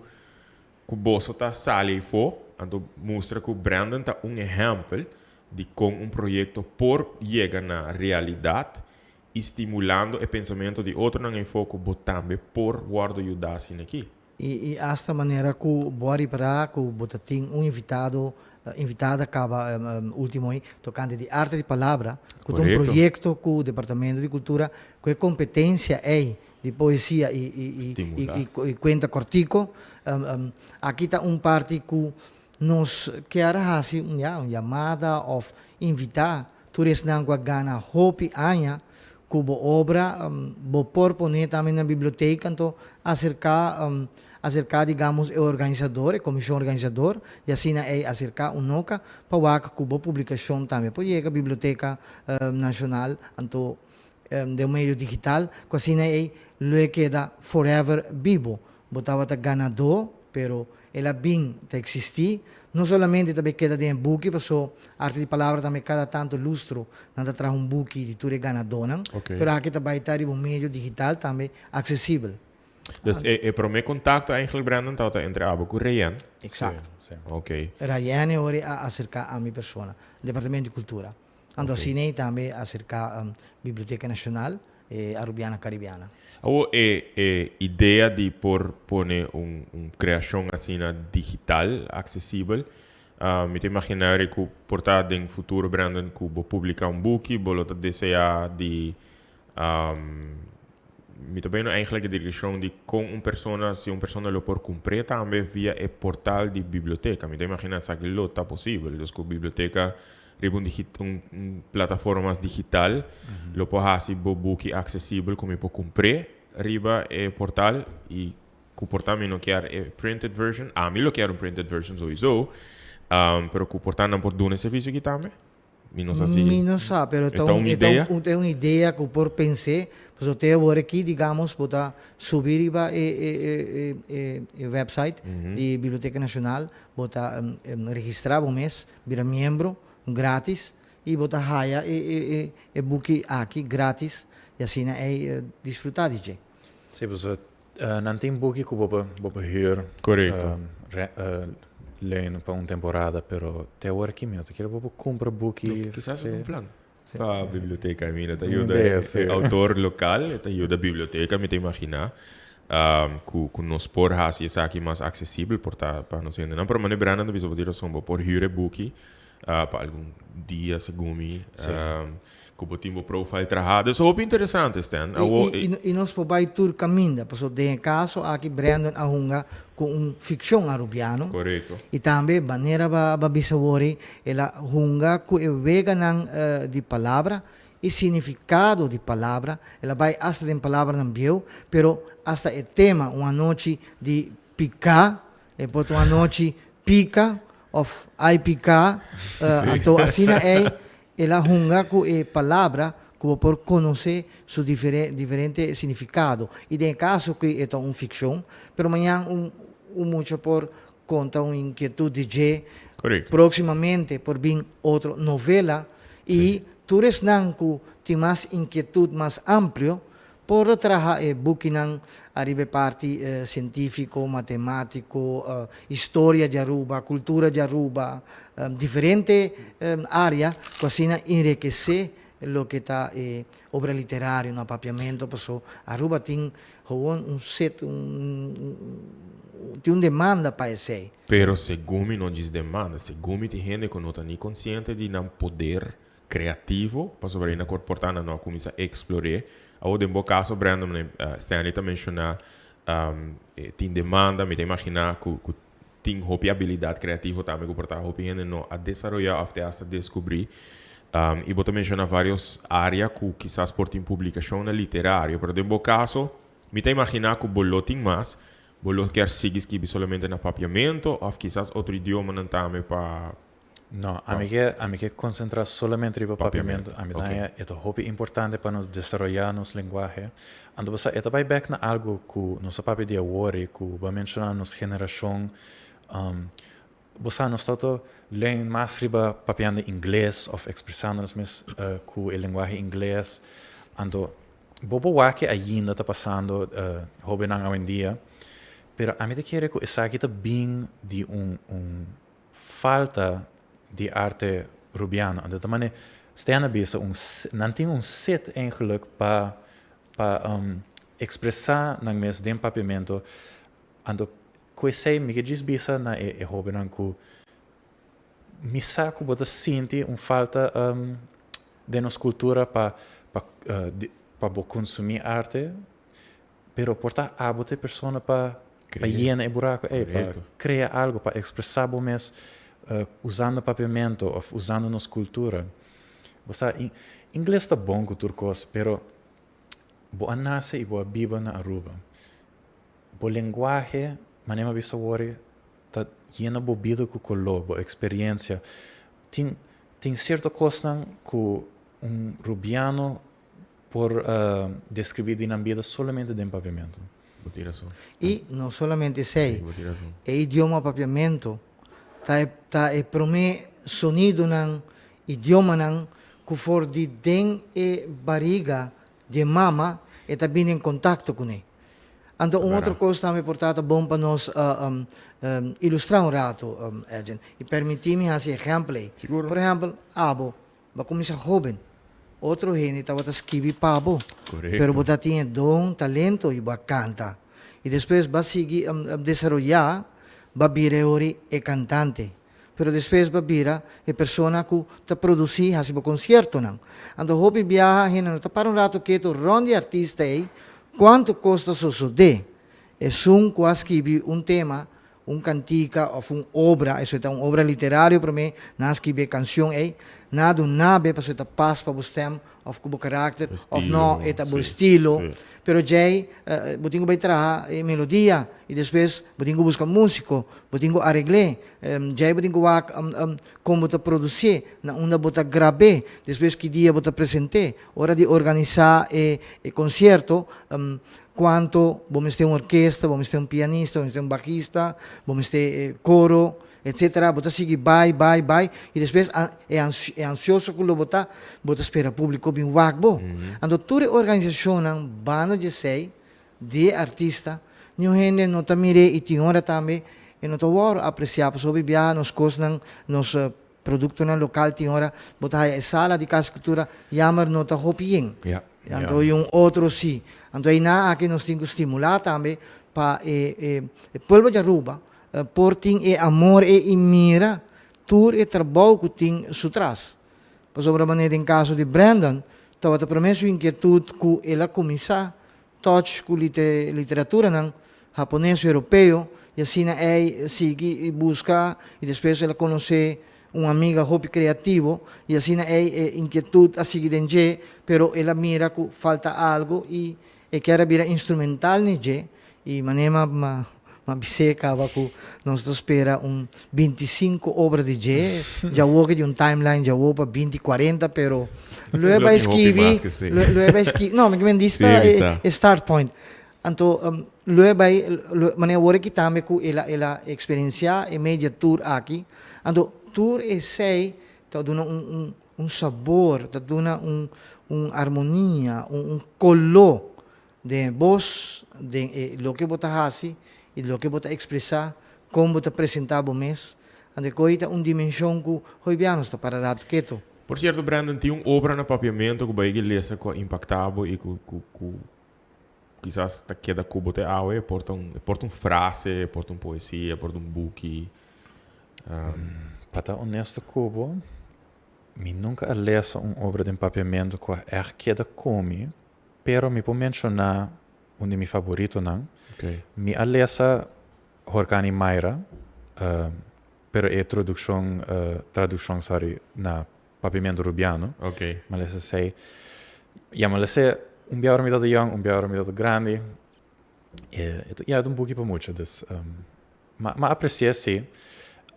Ku boso ta sali eifó, anto mustra ku Brandon ta un ehèmpel di kon un proyekto por yega na realidat i stimulando e pensamentu di otronan eifó ku bo tambe por wòrdu yudá asina aki. I asta manera ku bo a ripará ku bo ta tin un invitado, invitada kaba último ei tokante di arte di palabra, ku ta un proyekto ku Departamento di Kultura ku e kompetensia ei di poesia i i kuenta kòrtiku. Aki ta un parti ku nos kier a hasi un ya un yamada òf invitá tur esnan ku a gana hopi aña ku bo obra bo por pone tambe na biblioteka anto aserká aserká digamos e organisador e komishon organisador i asina ei aserká Unoca pa wak ku bo publikashon tambe por yega biblioteka nashonal anto den un medio digital ku asina ei lo e keda forever bibo. Bo tabata ganadó pero el a bin ta eksistí, no solamente ta bay keda den e buki paso Arte di Palabra tambe kada tanto lustro nan ta traha un buki di tur e ganadónan, pero aki ta bay ta riba un medio digital tambe aksesibel. Dus e promé kontakto eigenlijk Brandon tabata entre abo ku Rayen? Eksakto. Sí, sí. Ok. Rayen e ora a aserká ami persona, Departamento di Kultura. Anto asina ei tambe a aserká Biblioteka Nashonal e Arubiana Caribiana. Awor e e idea di por pone un un creacion asina digital accesibel, mi ta imagina ri cu por ta den futuro Brandon cu bo publica un buki bo lo ta desea di mi ta beno eigenlijk e direccion di con un persona si un persona lo por cumpr'e tambe via e portal di biblioteca mi ta imagina esaki lo ta posibel dus cu biblioteca riba un digi un un plataforma mas digital lo por hasi bo buki aksesibel ku mi por kumpr'é riba e portal i ku por ta mi no kier e printed version ami lo kier un printed version souiso pero ku por ta nan por duna e servisio aki tambe mi no sa si Mi no sa pero e ta ta un un e ta idea. un ta un idea ku por pens'é pasobra te awor aki digamos bo ta subi riba e e e e e website di Biblioteka Nashonal bo ta registrá bo mes Bira miembro gratis y bo ta haya e e buki aki gratis y asina ey disfruta di dje. Sí, pasobra nan tin buki ku bo por bo por huur. Korekto. Leen pa un temporada, pero te awor aki mi no ta kere bo por kumpra buki. Kisas es un plan pa biblioteka. I mean, e ta yuda e autor lokal, e ta yuda biblioteka, mi ta imaginá. Ku nos por hasi esaki mas aksesibel por ta pa nos hendenan. Pero manera Brandon ta bisa bo tin rason, bo por hür e buki pa algun dia segun mi ku bo tin bo profile traha. Dus hopi interesante Stan. I nos por bai tur kaminda pasobra den e kaso aki Brandon a hunga ku un fikshon arubiano. Korekto. I tambe manera bo a bisa wor el a hunga ku e weganan di palabra E significado di palabra, el a bai hasta den palabranan bieu, pero hasta e tema, un anochi di piká, e por ta un anochi pika of ai piká, anto asina ei el a hunga ku e palabra ku bo por konosé su diferente significado. I den e kaso ku e ta un fikshon, pero mañan un un mucha por konta un inkietut di dje, próksimamente por bin otro novela i tur esnan ku tin mas inkietut mas amplio por a traha e bukinan ariba e parti sientífiko, matemátiko, historia di Aruba, kultura di Aruba, diferente área ku asina enrekesé loke ta e obra literario na papiamento paso Aruba tin gewoon un set un tin un demanda pa esey. Pero segun mi no djis demanda, segun mi tin hende ku no ta ni konsiente di nan poder kreativo pasobra nan por ta nan no a kuminsá eksplor'é. Awor den bo kaso Brandon, Stanley ta menshoná tin demanda, mi ta imaginá ku ku tin hopi abilidat kreativo tambe ku por ta hopi hende no a desaroyá òf te asta deskubrí. I bo ta menshoná vários área ku kisas por tin publikashonnan literario, pero den bo kaso mi ta imaginá ku bo lo tin mas, bo lo kier sigui skibi solamente na papiamentu òf kisas otro idiomanan tambe pa No, ami ke ami ke konsentrá solamente riba papiamentu. Ami ta haña e ta hopi importante pa nos desaroyá nos lenguahe. Anto bo sa e ta bai bèk na algu ku nos a papia di awor i ku bo a menshoná nos generashon. Bo sa nos ta ta leen mas riba papiando ingles òf ekspresando nos mes ku e lenguahe ingles. Anto bo por wak ke ainda ta pasando hóbennan awendia, pero ami ta kere ku esaki ta bin di un un Falta di arte Rubiano. Anto ta mane Stan a bisa un nan tin un set eigenlijk pa pa expresa nan mes den papiamento. Anto ku esei mi ke djis bisa na e e hobennan ku mi sa ku bo ta sinti un falta den nos kultura pa pa pa bo konsumí arte, pero por ta abo ta e persona pa pa yena e buraku ei, pa krea algu, pa ekspresá bo mes usando papiamentu òf usando nos kultura. Bo sa, ingles ta bon ku tur kos, pero bo a nase i bo a biba na Aruba. Bo lenguahe, manera mi a bisa awor, ta yena bo bida ku koló, bo eksperensia. Tin tin sierto kosnan ku un rubiano por deskribí di nan bida solamente den papiamentu. Bo tin rason. I no solamente esei, Sí, bo tin rason. e idioma papiamentu ta e ta e promé sonidonan, idiomanan ku for di den e bariga di e mama e ta bini en kontakto kuné. Anto un otro kos tambe por ta ta bon pa nos ilustrá un ratu, Edjean, i permití mi hasi ehèmpel ei. Sigur. Por ehèmpel, abo bo a kuminsá hóben, otro hende tabata skibi pa bo, pero bo ta tin e don, talento i bo a kanta. I despues bo a sigui desaroyá, bo a bira e ora e kantante. Pero despues bo a bira e persona ku ta produsí, hasi bo konsiertonan. Anto hopi biaha hende no ta para un ratu ketu rònt di artista ei, kuantu kos ta sosodé. Esun ku a skibi un tema, un kantika òf un obra, esei ta un obra literario promé, nan a skibi e kanshon ei, nan a duna be pasobra e ta pas pa bo stèm òf ku bo karakter òf no e ta bo estilo. Pero djei bo tin ku bai traha e melodia i despues bo tin ku buska músiko, bo tin ku aregl'é, djei bo tin ku wak kon bo ta produsié, na unda bo ta grab'é, despues ki dia bo ta present'é. Ora di organisá e konsierto, kuantu bo mester un orkesta, bo mester un pianista, bo mester un bajista, bo mester koro, etcetera. Bo ta sigui bai, bai, bai i despues e ansioso ku lo bo ta, bo ta spera públiko bin wak bo. Anto tur e organisashonnan banda di esei, di e artista, niun hende no ta mir'é i tin ora tambe e no ta wòrdu apresiá pasobra hopi biaha nos kosnan, nos produktonan lokal tin ora bo ta haya e sala di Kas di Kultura yammer no ta hopi yen. Anto i un otro si. Anto einan aki nos tin ku stimulá tambe pa e pueblo di Aruba por tin e amor e i mira tur e trabou ku tin su tras. Pasobra manera den kaso di Brandon tabata promé su inkietut ku el a kuminsá touch ku literaturanan hapones i europeo i asina ei sigui i buska i despues el a konosé un amiga hopi kreativo i asina ei e inkietut a sigui den dje pero el a mira ku falta algu i e kier a bira instrumental ni dje i manera ma ma bis'é kaba ku nos ta spera un 25 obra di dje djawo ke di un timeline djawo pa 2040 pero lo e bai skibi lo e bai skibi no mi ke men dis pa e start point anto lo e bai manera awor aki tambe ku el a el a eksperensiá e media tour aki anto tur esei ta duna un un un sabor ta duna un un armonia un un koló Den e bos, den e loke bo ta hasi i loke bo ta ekspresá, kon bo ta presentá bo mes. Anto e ko'i ta un dimenshon ku hoy bia nos ta para ratu ketu. Por sierto, Brandon, tin un obra na papiamentu ku bo a yega lesa ku a impaktá bo i ku ku ku kisas ta keda ku bo te awe? E por ta un e por ta un frase, e por ta un poesia, e por ta un buki. Pa ta honesto ku bo, mi nunka a lesa un obra den papiamentu ku a ègt keda ku mi. Pero mi por menshoná un di mi faboritonan. Mi a lesa Horkani Mayra, pero e trodukshon, tradukshon, sorry, na papiamentu rubiano. Mi a lesa esei. Ya, mi a lesa un bia ora mi tabata yòn, un bia ora mi tabata grandi. E ya, e ta un buki pa mucha, dus mi a apresi'é sí.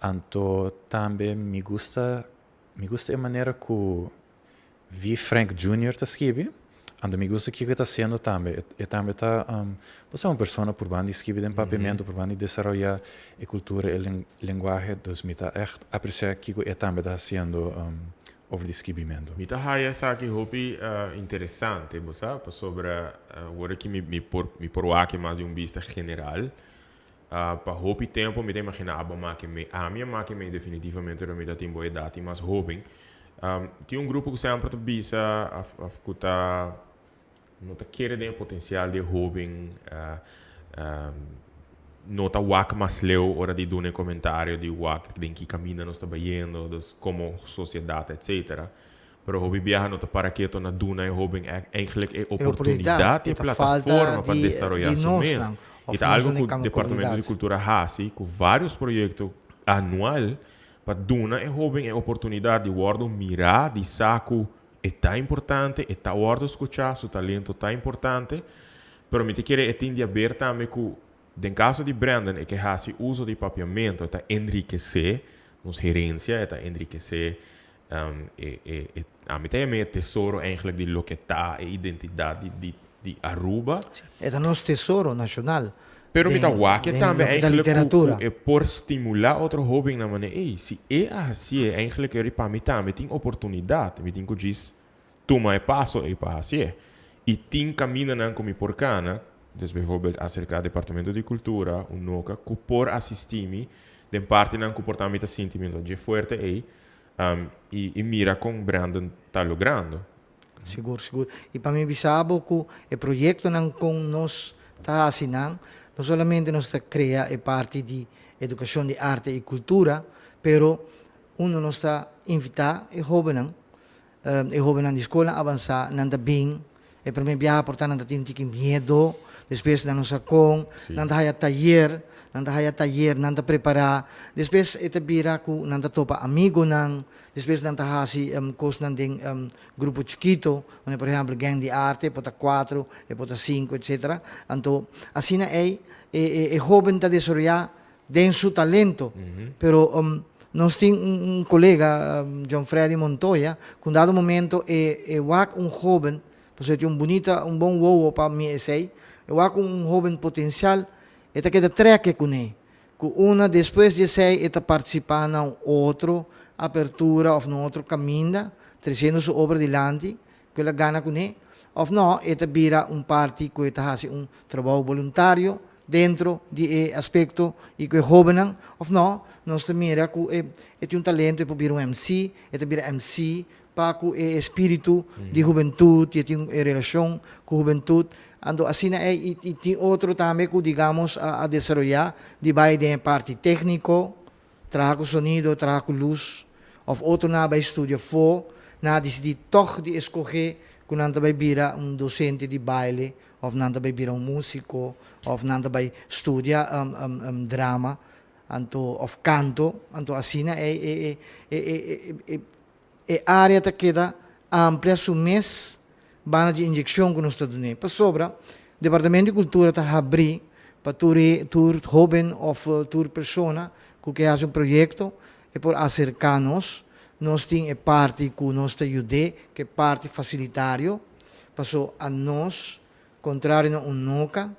Anto tambe mi gusta, mi gusta e manera ku Vi Frank Junior ta skibi, anto mi gusta kiko e ta hasiendo tambe. E tambe ta, bo sa un persona purban di skibi den papiamentu, purban di desaroyá e kultura, e lenguahe, dus mi ta ègt apresiá kiko e tambe ta hasiendo over di skibimentu. Mi ta haya esaki hopi interesante, bo sa, pasobra awor aki mi por mi por wak mas di un bista general. Pa hopi tempo mi ta imagina abo a make mei, ami a make mei definitivamente ora mi ta tin bo edat i mas hoben. Tin un grupo ku semper ta bisa of of ku ta no ta kere den e potensial di e hoben. No ta wak mas leu ora di duna e comentario di wak den ki caminda nos ta bayendo, dus como sociedad etc. Pero hopi biaha no ta para keto na duna e hoben eigenlijk e oportunidad y e plataforma pa desaroya su mes. Y ta algo cu Departamento di Cultura haci cu varios proyecto anual pa duna e hoben e oportunidad di wordo mira, di sa cu e ta importante, e ta wordo scucha, su talento ta importante. Pero mi ta kere e tin di haber tambe cu den caso di Brandon e ke haci uso di papiamento, e ta enrikece nos herencia, e ta enrikece e, e, e, ami ta yama e tesoro eigenlijk di loke ta e identidad di, di, di Aruba. E ta nos tesoro nacional. Pero mi ta wak e tambe eigenlijk cu, cu e por stimula otro hobennan manera, ey, si e a hacié, eigenlijk eri pa mi tambe tin oportunidad, mi tin cu djis Tuma e paso ei pa hasié. I tin kamindanan ku mi por kana, dus bijvoorbeeld aserká Departamento di Kultura, UNOCA, ku por asistí mi den partinan ku por ta mi ta sinti mi no dje fuerte ei, i i mira kon Brandon ta logrando. Sigur, sigur. I pa mi bisa bo ku e proyektonan kon nos ta hasi nan, no solamente nos ta krea e parti di edukashon di arte i kultura, pero unu nos ta invitá e hóbennan E hobennan di skolnan avansá, nan ta bin, e promé biaha por ta nan ta tin un tiki miedo, despues nan no sa kon, nan ta haya tayer, nan ta haya tayer, nan ta prepará, despues e ta bira ku nan ta topa amigonan, despues nan ta hasi kosnan den grupo chikito, manera por ehèmpel gang di arte, e por ta kuatro, e por ta sinku, etsetera. Anto asina ei e hoben ta desaroyá den su talento. Pero nos tin un colega, John Freddy Montoya, cu un dado momento e e wak un hoben, pasobra e tin un bunita, un bon wowo pa mi esey, e wak un hoben potencial, e ta keda treke cune, cu una despues di esey e ta participa na un otro apertura of na un otro caminda, treciendo su obra dilanti, cu el a gana cune, of no, e ta bira un parti cu e ta haci un trabou boluntario dentro di e aspecto y cu e hobennan, of no, nos ta mira cu e e tin un talento, e por bira un MC, e ta bira MC pa cu e espiritu di hubentud y e tin e relacion cu hubentud, anto asina ey y tin otro tambe cu digamos a desaroya di bay den e parti tecnico, Traha ku sonido, traha ku lus, òf otronan a bai studia afó, nan a disidí tòg di eskohé ku nan ta bai bira un dosente di baile, òf nan ta bai bira un músiko, òf nan ta bai studia drama, anto òf kanto. Anto asina e e área ta keda amplia su mes banda dje inyekshon ku nos ta dun'é. Pasobra Departamento di Kultura ta habrí pa tur e tur hóben òf tur persona ku ke hasi un proyekto e por aserká nos. Nos tin e parti ku nos ta yud'é, ku e parti fasilitario, paso anos, kontrario na Unoca,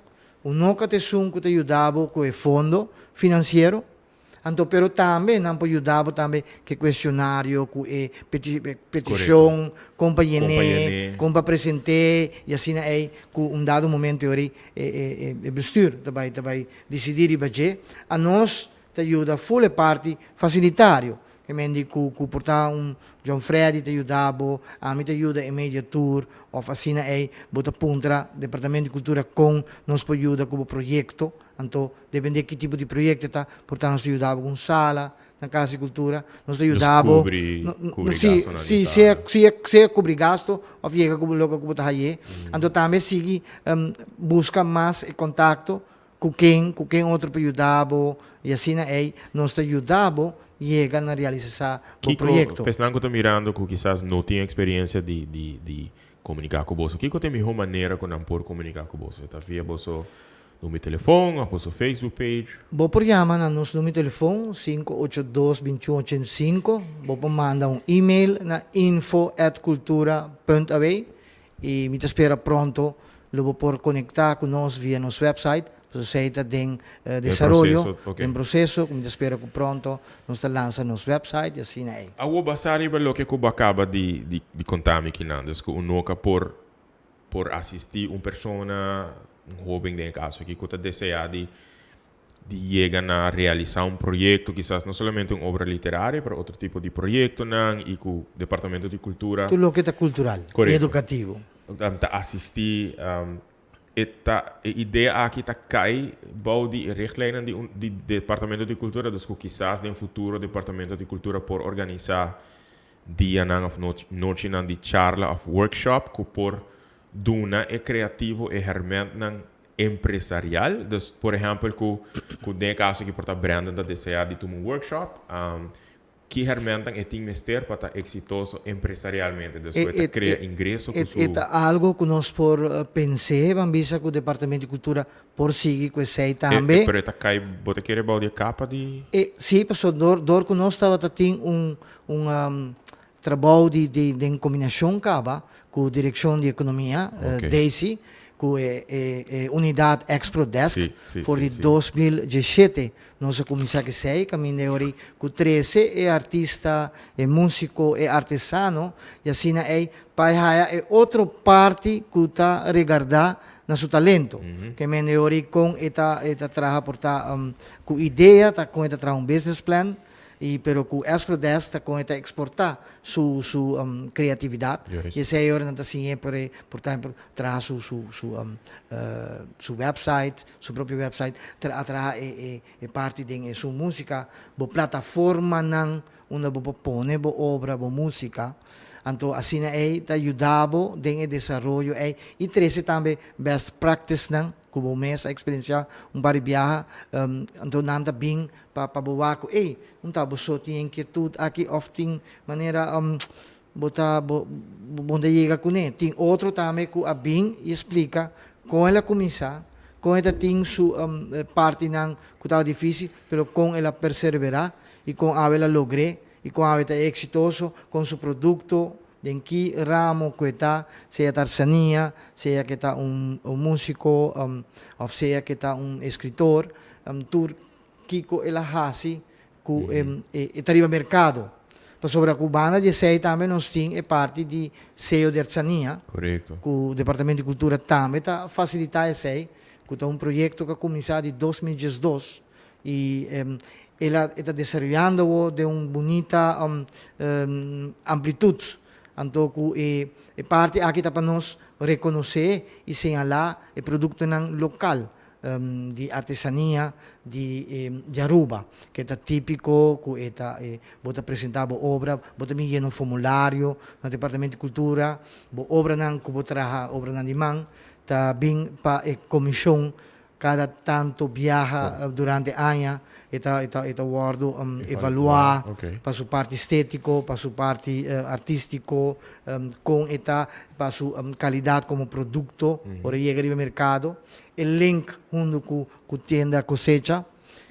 Unoca ta esun ku ta yuda bo ku e fondo finansiero. Anto pero tambe nan por yuda bo tambe ke cuestionario cu e peticion con pa yene, con pa presente y asina ey cu un dado momento yori e bestuur ta bay ta bay dicidi riba dje. Anos ta yuda full e parti facilitario, ke men di cu cu por ta un John Freddy ta yuda bo, ami ta yuda e media tour of asina ey bo ta puntra Departamento di Cultura con nos por yuda cu bo proyecto. Anto, depende ki tipo di proyecto ta, por ta nos ta yuda bo cu un sala na Casa di Cultura, nos ta yuda bo, cubri, cubri si, gastonan di si, sala. sea, sea, sea cubri gasto of yega cu loke cu bo ta haye. Anto tambe sigui busca mas e contacto cu ken, cu ken otro por yuda bo y asina ey nos ta yuda bo yega na realisasa bo Kiko, proyecto. pesnan cu ta mirando cu kisas no tin experiencia di, di, di comunica cu boso, kiko ta e miho manera cu nan por comunica cu boso? Ta via boso Numero telefon of boso Facebook page. Bo por yama na nos numero telefon, 582 21 85. Bo por manda un email na info at cultura punt aw y mi ta spera pronto lo bo por conecta cu nos via nos website, pasobra esey ta den desaroyo, den proceso, cu mi ta spera cu pronto nos ta lansa nos website y asina ey. Awor basa riba loke cu bo a caba di di conta mi kinan, dus cu un noka por Por asistí un persona, un hóben den e kaso aki, ku ta deseá di di yega na realisá un proyekto, kisas no solamente un obra literario, pero otro tipo di proyektonan i ku Departamento di Kultura. Tur loke ta kultural i Korekto. edukativo. Ta asistí. E ta e idea aki ta kai bou di e richtlijnen di un di Departamento di Cultura, dus ku kisas den futuro Departamento di Cultura por organisa dianan of nochinan di charla of workshop ku por duna e creativo e hermentnan empresarial. Dus por ehempel ku ku den e kaso aki por ta Brandon ta desea di tuma un workshop, Ki hermentan e tin mester pa ta exitoso empresarialmente? Dus ku e ta crea ingreso ku su. E ta algo ku nos por pens'é, ban bisa ku Departamento di Cultura por sigui ku esei tambe. Pero e ta kai, bo ta kere bou di e kapa di. E, si, pasobra dor ku nos tabata tin un un trabou di di den kombinashon kaba ku Direkshon di Ekonomia, Daisy, ku e e unidat Expro-Desk for di 2017 Nos a kuminsá ku esei, kaminda e ora ei ku trese e artista, e músiko, e artesano, i asina ei pa e haya e otro parti ku ta regardá na su talento. Ke mende e ora ei kon e ta e ta traha por ta ku idea ta kon e ta traha un business plan, i pero ku Exprodesk ta kon e ta eksportá su su kreatividat. I esei e ora nan ta siñ'é por e por ta traha su su su su website, su propio website, a traha e e e parti den e su musica, bo plataformanan unda bo por pone bo obra, bo musica, anto asina ei ta yuda bo den e desaroyo ei y trece tambe best practicenan cu bo mes a experiencia un par di biaha, anto nan ta bin pa pa bo wak cu ey, un ta bo so tin inquietud aki of tin manera Bo ta bo bo ta yega kuné. Tin otro tambe ku a bin i splika kon el a kuminsá, kon e ta tin su partinan ku tabata difísil, pero kon el a perserverá i kon awe el a logr'é i kon awe ta eksitoso kon su produkto den ki ramo ku e ta, sea ta artesania, sea ke ta un músiko òf sea ke ta un eskritor, tur kiko el a hasi ku e ta riba merkado. Pasobra ku banda di esei tambe nos tin e parti di Seo di Artesania, ku Departamento di Kultura tambe ta fasilitá esei, ku ta un proyekto ku a kuminsá di 2012 i el a e ta desaroyando awor den un bunita amplitut. Anto ku e parti aki ta pa nos rekonosé i señalá e produktonan lokal. Di artesania di di Aruba ke ta típiko ku e ta e bo ta presentá bo obra bo ta bin yena un formulario na Departamento di Kultura bo obranan ku bo traha obranan di man ta bin pa e komishon kada tanto biaha durante aña e ta e ta e ta wòrdu evaluá pa su parti estétiko pa su parti artístiko kon e ta pa su kalidat komo produkto ora e yega riba e merkado. E link hundu ku ku tienda Cosecha,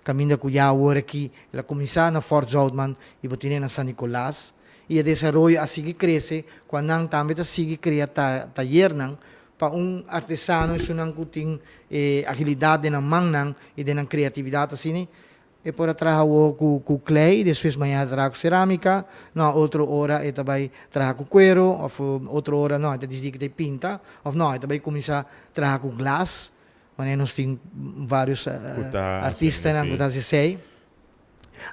kaminda ku ya awor aki el a kuminsá na Fort Zoutman i bo tine na San Nicolas. I e desaroyo a sigui krese kua nan tambe ta sigui krea ta tayernan pa un artesano esunnan ku tin e agilidat den nan mannan i den nan kreatividat asina E por a traha awor ku ku klei, despues mañana ta traha ku serámika, no otro ora e ta bai traha ku kuero òf otro ora no e ta disidí ku ta pinta òf no e ta bai kuminsá traha ku glas, manera nos tin vários artistanan ku ta hasi esei.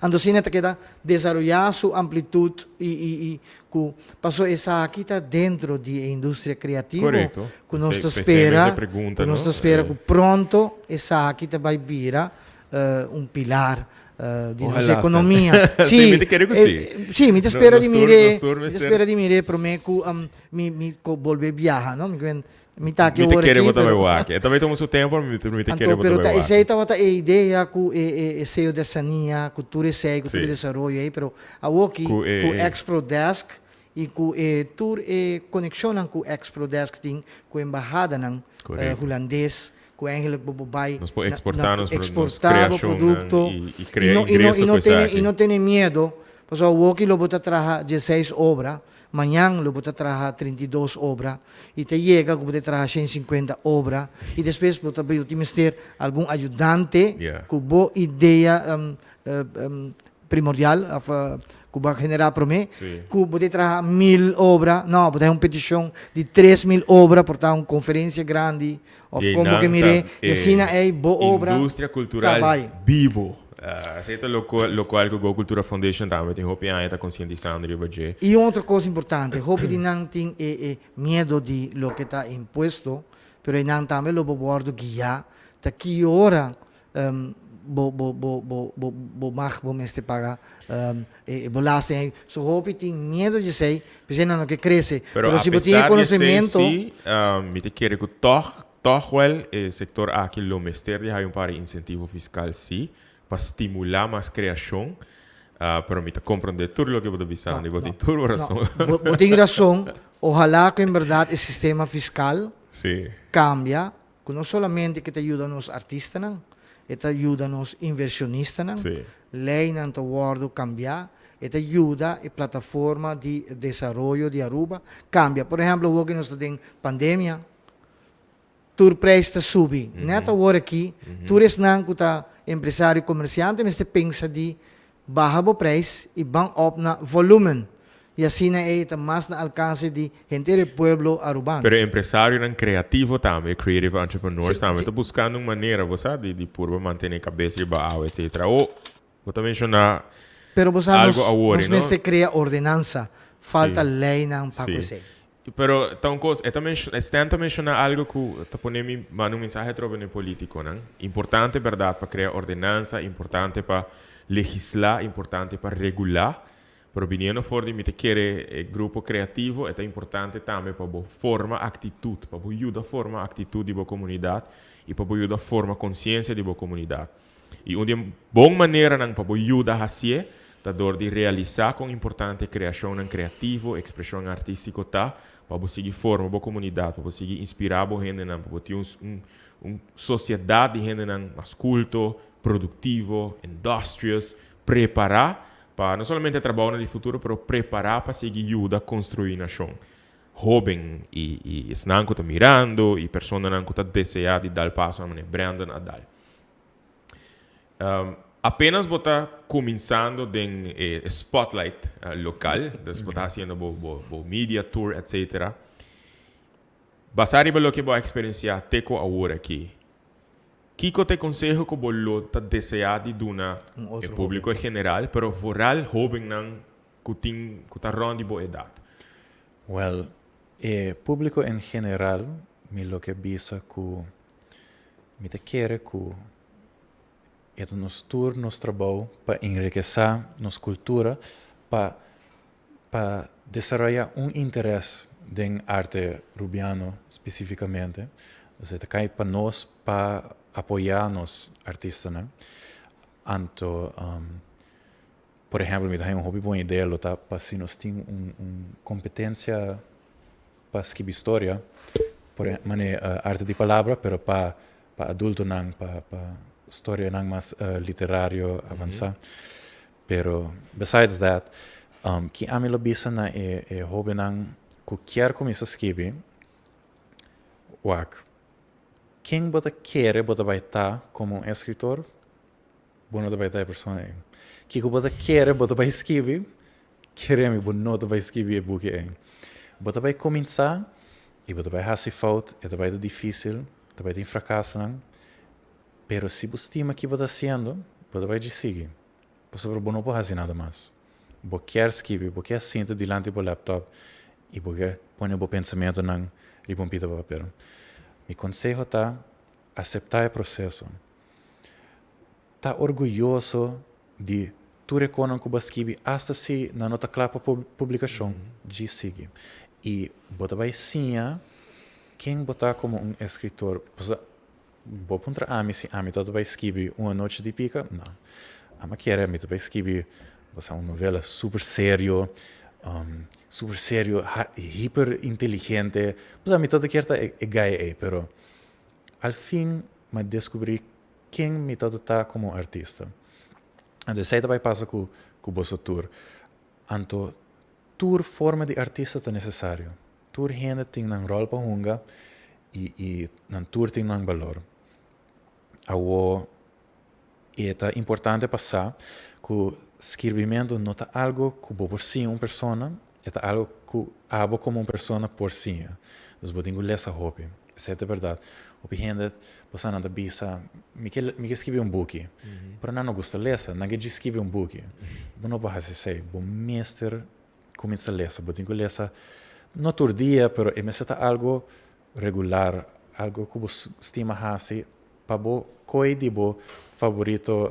Anto asina ta keda desaroyá su amplitut i i i ku pasobra esaki ta dentro di e industria kreativo ku nos ta spera ku nos ta spera ku pronto esaki ta bai bira un pilar di nos economia. Sí, mi ta kere ku sí. Sí, mi ta spera di mir'é, mi ta spera di mir'é promé ku mi mi bolbe biaha, no? Mi kuen mi ta aki awor aki. Mi ta kere bo ta bai wak. E ta bai tuma su tempu, mi ta kere bo ta bai wak. Pero esei tabata e idea ku e e seo di artesania, ku tur esei, ku tur e desaroyo ei, pero awoki ku Exprodesk i ku e tur e konekshonnan ku Exprodesk tin ku embahadanan hulandes, Ku eigenlijk bo por bai Nos por exportá nos exportá bo creacionnan producto i crea ingreso i no ku tene esaki. i no tene miedo, pasobra awoki lo bo ta traha 16 obra, mañan lo bo ta traha 32 obra i ta yega ku bo ta traha 150 obra i despues bo ta bo tin mester algun ayudante ku bo idea primordial of ku bo a generá promé, ku bo ta traha 1000 obra, no, bo ta haña un petishon di 3000 obra por ta un konferensia grandi of I kon bo einan ke ta mir'é, i e asina ei bo obra industria ta kultural bai. bibo. Esei ta lokual lokual ku Go Cultura Foundation tambe tin hopi aña ta konsientisando riba dje. I un otro kos importante, hopi di nan tin e e miedo di loke ta impuesto. Pero einan tambe lo bo wòrdu guiá ta ki ora bo bo bo bo bo bo mag bo mester paga e belasting ei. So hopi tin miedo di esei, p'esei nan no ke krese. Pero Pero a si bo tin e pesar di esei konosementu. sí, mi ta kere ku tòg, tòg wèl e sektor aki lo mester di haña un par di insentivo fiskal sí, pa stimulá mas kreashon. Pero mi ta komprondé tur loke bo ta bisando No, i bo tin no, tur bo no. rason. Bo bo tin rason. Ohalá ku en bèrdat e sistema fiskal kambia, ku no solamente ke ta yuda nos artistanan, e ta yuda nos inversionistanan, leynan ta wòrdu kambiá, e ta yuda e plataforma di desaroyo di Aruba kambia. Por ehèmpel awor ku nos ta den pandemia, tur prijs ta subi. Nèt awor aki, tur esnan ku ta empresario i komersiante mester pensa di Baha bo prijs y ban op na volumen y asina ey ta mas na alcance di henter e pueblo Arubano. Pero empresarionan creativo tambe, creative entrepreneurs tambe ta buscando un manera, bo sa, di di purba mantene cabes riba awa, etcetera. O, bo ta menciona Pero bo sa nos algo awor, nos no? mester crea ordenansa, falta leynan pa cu esey. Pero ta un cos, e ta menciona, Stan ta menciona algo cu ta pone mi manda un mensahe atrobe na e politiconan. Importante berdad pa crea ordenansa, importante pa legisla, importante pa regula, pero biniendo for di mi ta kere e grupo creativo, e ta importante tambe pa bo forma actitud, pa bo yuda forma actitud di bo comunidad y pa bo yuda forma conciencia di bo comunidad. I un di e bon maneranan pa bo yuda hasié ta dor di realisá kon importante kreashonnan kreativo, ekspreshon artístiko ta pa bo sigui forma bo komunidat, pa bo sigui inspirá bo hendenan, pa bo tin un un sosiedat di hendenan mas kulto, produktivo, industrious, prepará pa no solamente trabounan di futuro pero prepará pa sigui yuda konstruí nashon. Hóben i i esnan ku ta mirando i personanan ku ta deseá di dal paso na manera Brandon a dal. Apenas bo ta cuminsando den e spotlight local, dus bo ta haciendo bo bo bo media tour etcetera. Basa riba loke bo a experiencia te cu awor aki, kico ta e conseho cu bo lo ta desea di duna Un e otro publico hoben. en general, pero vooral hobennan cu tin cu ta rond di bo edad? Well, e publico en general mi lo ke bisa cu Mi ta kere ku e ta nos tur nos trabou pa enrikesá nos kultura, pa pa desaroyá un interes den arte rubiano spesifikamente. Entonces e ta kai pa nos pa apoyá nos artistanan. Anto por ehèmpel mi ta haña un hopi bon idea lo ta pa si nos tin un un kompetensia pa skibi storia, por e mane arte di palabra, pero pa pa adultonan, pa pa storianan mas literario avansa. Pero besides that, ki ami lo bisa na e e hobennan ku kier kuminsa skibi, wak, ken bo ta kere bo ta bai ta komo un eskritor? Bo no ta bai ta e persona ei. Kiko bo ta kere bo ta bai skibi, kere mi bo no ta bai skibi e buki ei. Bo ta bai kuminsá i bo ta bai hasi fout, e ta bai ta difísil, ta bai tin frakasonan, pero si bo stima ki bo ta hasiendo, bo ta bai djis sigui, pasobra bo no por hasi nada mas. Bo kier skibi, bo kier sinta dilanti bo laptop i bo ke pone bo pensamentunan riba un pita papel. Mi konseho ta, aseptá e proseso. Ta orguyoso di tur e konan ku bo a skibi asta si nan no ta kla pa publikashon, djis sigui. I bo ta bai siña ken bo ta komo un eskritor. Pasobra bo puntra ami si ami ta bai skibi Un anochi di pika? No. Ami a kere mi ta bai skibi bo sa un novela super serio, super serio, hiper inteligente. Pasobra mi ta kier ta e guy ei, pero al fin m'a descubrí ken mi tabata ta como un artista. Anto esei ta bai pasa cu cu boso tur. Anto tur forma di artista ta necesario. Tur hende tin nan rol pa hunga y y nan tur tin nan balor. Awo e ta importante pa sa cu skirbimento no ta algo cu bo por siña un persona, e ta algo cu abo como un persona por siña. Dus bo tin cu lesa hopi. Esei ta berdad. Hopi hende bo sa nan ta bisa, mi ke mi ke skibi un buki, pero nan no gusta lesa, nan ke djis skibi un buki. Bo no por hasi esei. Bo mester cuminsa lesa. Bo tin cu lesa, no tur dia, pero e mester ta algo regular. algo ku bo stima hasi pa bo koi di bo favorito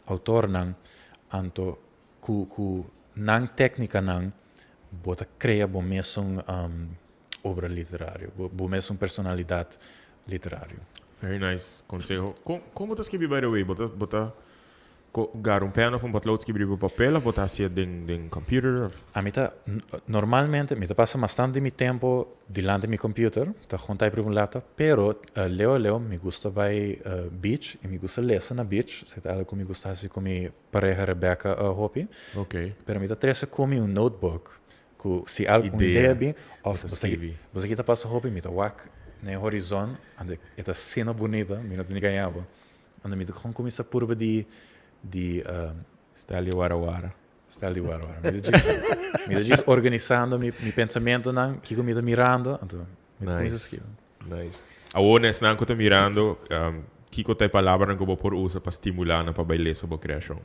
autornan, anto ku ku nan téknikanan bo ta krea bo mesun obra literario, bo mesun personalidat literario. Very nice conseho. Kon kon bo ta skibi by the way? Bo ta bo ta ko gara un pen of un potlood skibi riba papel of bo ta hacié den den computer of? Ami ta normalmente mi ta pasa mastant di mi tempo dilanti mi computer, ta gewoon type riba un laptop, pero leu a leu mi gusta bai beach y mi gusta lesa na beach, esei ta algo ku mi gusta hasi ku mi pareha Rebecca hopi. Pero mi ta trese ku mi un notebook Ku si algu un idea bin of bo sa bo sa ki ta pasa hopi mi ta wak na e horizon ando e ta asina bunita mi no ta ni gaña bo ando mi ta kon kuminsa purba di di Stèl di wara wara. Stèl di wara wara mi ta djis mi ta djis organisando mi mi pensamentonan kiko mi ta mirando anto mi ta kuminsa skibi. Nice. Awor na esnan ku ta mirando kiko ta e palabranan ku bo por usa pa stimulá nan pa bai lesa bo kreashon?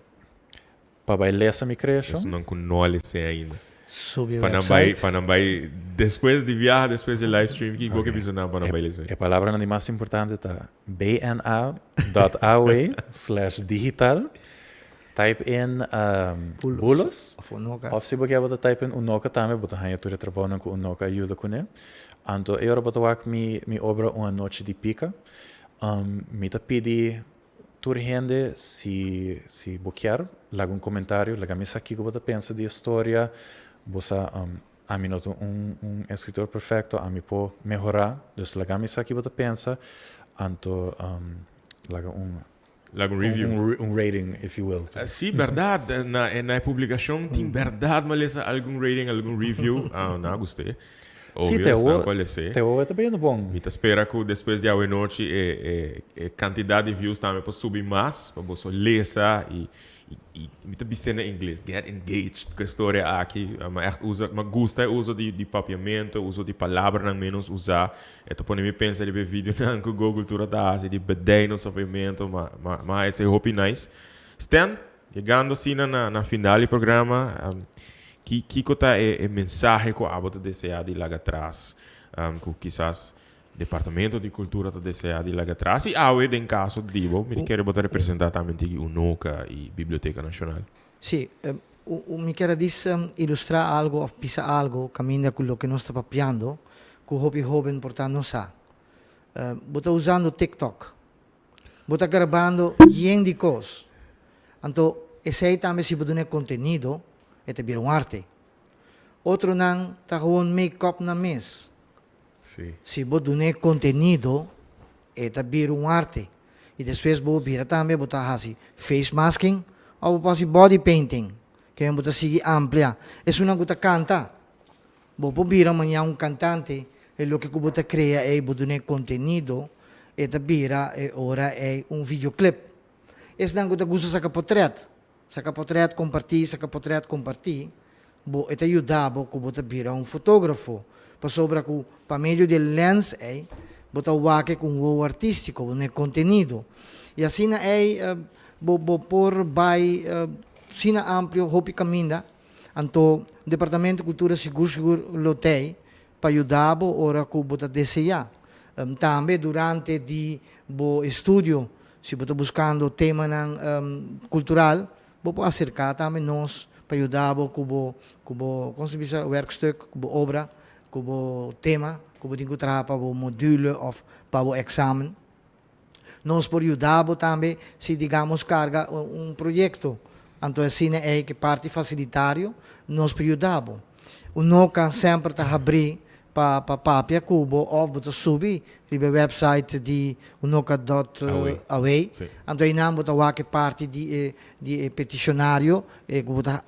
Pa bai lesa mi creashon. Esunnan ku no a les'é ainda. Subi Pa nan bai, website. pa nan bai despues di biaha, despues di live stream, kiko ke bisa nan pa nan bai les'é? E palabranan di mas importante ta bna dot aw slash digital. Type in Bulos. Of Unoca. Of si bo ke bo ta type in Unoca tambe, bo ta haña tur e trabounan ku Unoca a yuda kuné. Anto e ora bo ta wak mi mi obra Un Anochi di Pika. Mi ta pidi Tur hende si si bo kier laga un comentario laga mi sa kico bo ta pensa di e storia bo sa ami no ta un un escritor perfecto ami por mehora dus laga mi sa ki bo ta pensa anto laga un Laga un review. Un rating if you will. Si berdad na na e publicacion tin berdad mi a lesa algun rating algun review nan a gust'e. Sí, Obvio, te esnan awo, ku a les'é. te awo ta bayendo bon. Mi ta spera ku despues di awenochi e e e kantidat di views tambe por subi mas pa boso lesa i i i mi ta bis'é na ingles, get engaged ku e storia aki. Mi a ègt usa, mi a gusta e uso di di papiamentu, e uso di palabranan ménos usá. E ta pone mi pensa riba e videonan ku Go Cultura ta hasi di bedei nos papiamentu, ma ma ma a esei hopi nice. Stan, Yegando asina na na final di programa, ki kiko ta e e mensahe ku abo ta deseá di laga atras, ku kisas Departamento di Kultura ta deseá di laga atras i awe den kaso di bo, mi ta kere bo ta representá tambe tiki Unoca i Biblioteka Nashonal. Sí, mi kier a dis ilustrá algu òf bisa algu kaminda ku loke nos ta papiando ku hopi hóben por ta no sa. Bo ta usando TikTok. Bo ta grabando yen di kos. Anto esei tambe si bo duna e kontenido e ta bira un arte. Otronan ta gewoon make up nan mes. Si bo duna e kontenido e ta bira un arte. I despues bo bira tambe bo ta hasi face masking òf bo por hasi body painting. Kende bo ta sigui amplia. Esunnan ku ta kanta Bo por bira maña un kantante, e loke ku bo ta krea ei bo dun'é kontenido, e ta bira e ora ei un videoclip. Esnan ku ta gusta saka potrèt, saka potrèt kompartí, saka potrèt kompartí, bo e ta yuda bo ku bo ta bira un fotógrafo, pasobra ku pa medio di e lens ei bo ta wak e ku un wowo artístiko, bo dun'é kontenido. I asina ei bo bo por bai asina amplio hopi kaminda. Anto Departamento di Cultura sigur sigur lo t'ei pa yuda bo ora cu bo ta desea. Tambe durante di bo estudio, si bo ta buscando temanan cultural, bo por acerca tambe nos pa yuda bo cu bo, cu bo, con si bisa, werkstuk, cu bo obra, cu bo tema cu bo tin cu traha pa bo module of pa bo examen. Nos por yuda bo tambe si digamos carga un proyecto, anto asina ey ke parti facilitario nos por yuda bo. Unoca semper ta habri pa pa papia cu bo of bo ta subi riba e website di unoca dot aw, anto eynan bo ta wak e parti di e di e peticionario e cu bo ta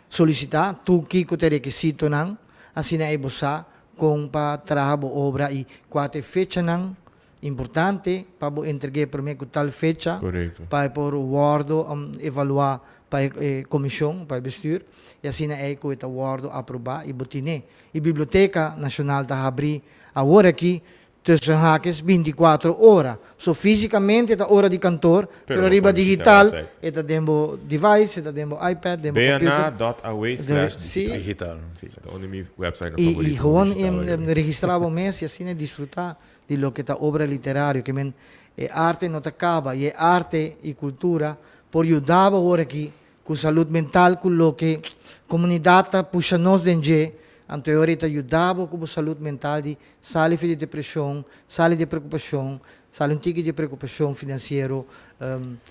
solicita tur kico ta e requisitonan, asina ey bo sa con pa traha bo obra y cua ta e fechanan Importante pa bo entreg'é promé ku tal fecha pa e por wòrdu evaluá pa e komishon, pa e bestür, i asina ei ku e ta wòrdu aprobá i bo tin'é. E Biblioteka Nashonal ta habrí awor aki Tussen haakjes 24 ora. So fisicamente ta ora di kantoor, pero bo riba por bishita digital website. E ta den bo device, e ta den bo iPad, den bo computer. bna.awe/digital. Digital. Si, ta un di mi website Y favorito. y gewoon digital, registra bo mes y asina disfruta di loke ta obra literario. Ke men e arte no ta caba y e arte y cultura por yuda bo awor aki cu salud mental, cu loke comunidad ta pusha nos den dje. Anto e ora e ta yuda bo cu bo salud mental di sali for di depresion, sali di preocupacion, sali un tiki di preocupacion financiero,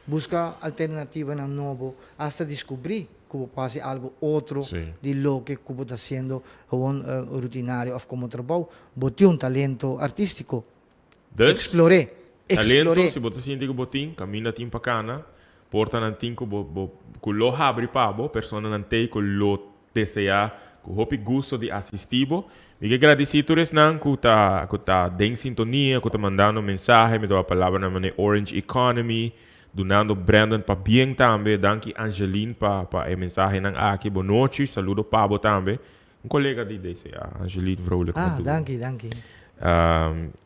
busca alternativanan nobo, hasta descubri cu bo por haci algo otro di loke cu bo ta haciendo gewoon rutinario of como trabou. Bo tin un talento artistico. Dus, Explor'é. talento, Explor'é. si bo ta sinti cu bo tin, caminda tin pa cana, portanan tin cu bo, bo, cu lo habri pa bo, personanan tey cu lo desea cu hopi gusto di asisti bo. Mi ke gradici tur esnan cu ta den sintonia, cu ta mandando mensahe, mi ta palabra na Orange Economy, dunando Brandon pabien tambe, danki Angeline pa e mensahenan aki, bon nochi, saludo pa bo tambe. Un colega di DCA, Angeline Vrolijk. Ah, Maduro. Danki, danki.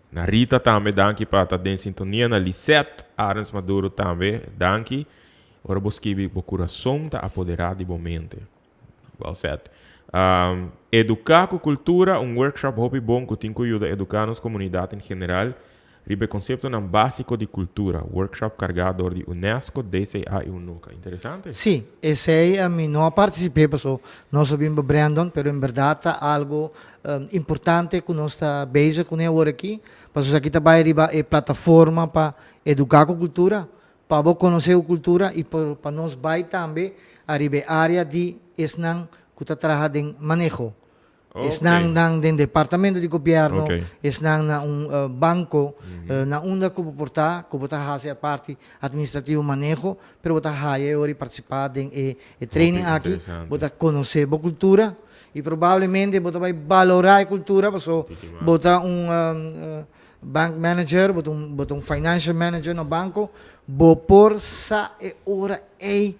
Na Rita tambe, danki pa ta den sintonia. Na Lisette Arens Maduro tambe, danki. Ora bo skirbi, bo curason ta apodera di bo mente. Well said. Educa cu Cultura, un workshop hopi bon cu tin cu yuda educa nos comunidad en general riba e conceptonan basico di cultura. Workshop carga door di UNESCO, DCA y UNOCA. Interesante. Si, esey ami no a participa, paso nos a bin Brandon, pero en berdad ta algo importante cu nos ta bezig cu awor aki. Paso aki ta bay riba e plataforma pa educa cu cultura, pa bo conoce e cultura y pa nos bay tambe ariba e area di esnan cu ta traha den maneho. Esnan nan den departamento di gobierno, esnan na un banco, na unda cu bo por ta, cu bo ta haci e parti administrativo maneho, pero bo ta haya ora participa den e training Hopi aki, interesante. Bo ta conoce bo cultura y probablemente bo ta bay valora e cultura, paso Tiki mas. Bo ta un bank manager, bo ta un financial manager no banco, bo por sa e ora ey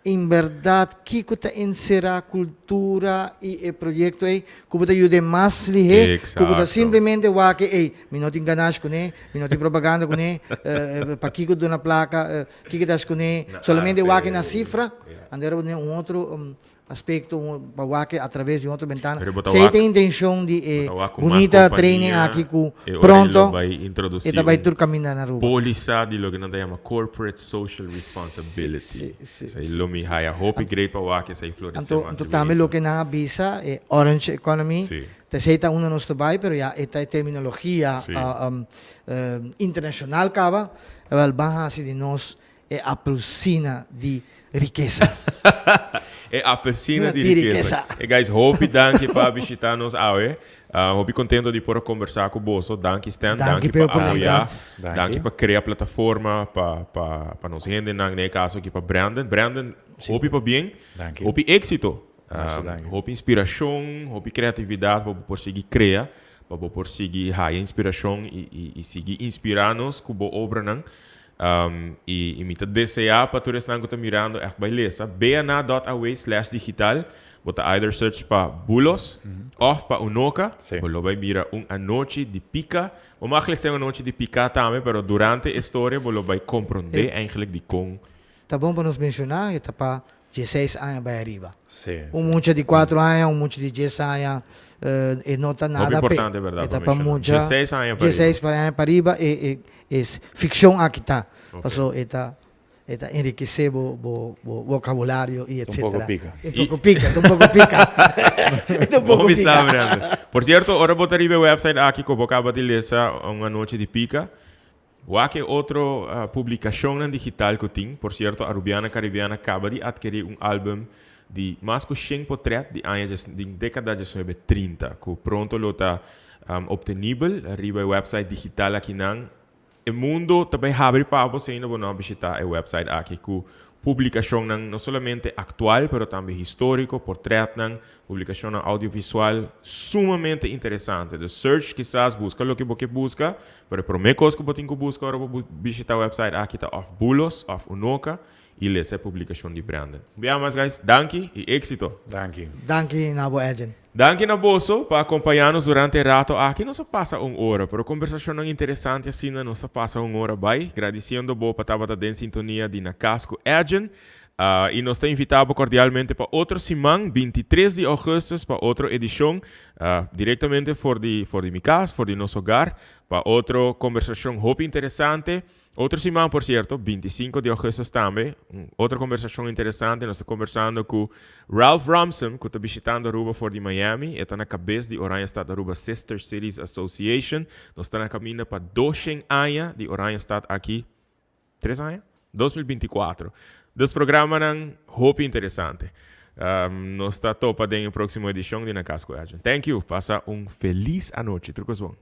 en berdad kico ta encera cultura y e proyecto ey, cu bo ta yuda mas lihe, cu bo ta simplemente wak ey, mi no tin ganashi cune, mi no tin propaganda cune, pa kico duna placa, kico ta cune, Na solamente arte, wak na cifra, anto un otro aspecto pa wak a traves di otro ventana. Pero bo ta Si wak tin intencion di bo ta wak cu mas bunita compania, training aki cu e ora pronto lo bay introduci e ta bay un tur caminda na Aruba. Polisa di loke nan ta yama corporate social responsibility. Si. Esey lo mi haya hopi great pa wak esey florece Anto, mas anto di tambe bonito. loke nan a bisa, Orange Economy, te esey ta unda nos ta bay, pero ya e ta terminologia internacional caba, wel ban hasi di nos e apelsina di rikesa. E apelsina di Di rikesa. rikesa. Hey guys, hopi danki pa bishita nos awe. Hopi contento di por conversa cu boso. Danki, Stan, Danki danki pa pa apoya. oportunidad. Danki. Danki pa crea plataforma pa nos hendenan, den caso aki pa Brandon. Brandon, hopi pabien. Danki. Hopi exito. Masha danki. Hopi inspiracion, hopi creatividad pa por sigui crea, pa por sigui haya inspiracion y sigui inspira nos cu bo obranan. Y mi ta desea pa tur esnan cu ta mirando echt bay lesa bna.awe/digital. Bo ta either search pa Bulos of pa Unoca. Bo lo bay mira Un Anochi di Pica. Bo mag lesa Un Anochi di Pica tambe, pero durante e historia bo lo bay comprende eigenlijk di con. Ta bon pa nos menciona, e ta pa 16 aña bay ariba. Un mucha di 4 aña, un mucha di 10 aña, e no ta Hopi nada pe. importante, berdad, E ta pa pa menciona. mucha 16 aña pa ariba. 16 aña pa ariba e ficcion aki ta. Paso e ta enrikece bo vocabulario y Un poco etc. pica. Un poco pica, un poco pica. Un poco Bom pica. sabe, Brandon. Por cierto, ora bo ta riba website aki cu bo caba di lesa Un Anochi di Pica. Wak otro publicacion digital cu tin. Por cierto, Arubiana Caribiana caba di adkeri un album di mas cu 100 portret di aña di decada di 1930, cu pronto lo ta obtenibel riba e website digital aki nan. E mundo tambe habri pa bo ainda bo no bishita e website aki cu publicacionnan no solamente actual, pero tambe historico, portretnan, publicacion audiovisual sumamente interesante. The search kisas busca loke bo busca, pero prome cos cu bo tin cu busca ora bo bishita e website aki ta of Bulos of Unoca. y lesa e publicacion di Brandon. Bia mas guys, danki y exito. Danki. Danki na bo, Edjean. Danki na boso pa acompaña nos durante e rato aki. Nos a pasa un ora, pero conversacionnan interesante asina nos ta pasa un ora bay. Gradiciendo bo pa tabata den sintonia di Na Cas cu Edjean. Y nos ta invita bo cordialmente pa otro siman, 23 di augustus, pa otro edicion, directamente for di for di mi cas, for di nos hogar, pa otro conversacion hopi interesante. Otro siman, por cierto, 25 di augustus tambe, un otro conversacion interesante. Nos ta conversando cu Ralph Ramsum, cu ta bishitando Aruba for di Miami. E ta na cabes di Oranjestad Aruba Sister Cities Association. Nos ta na caminda pa 200 aña di Oranjestad aki. 3 aña? 2024. Dus programanan hopi interesante. Nos ta topa den e proximo edicion di Na Cas cu Edjean. Thank you. Pasa un feliz anochi. Tur cos bon.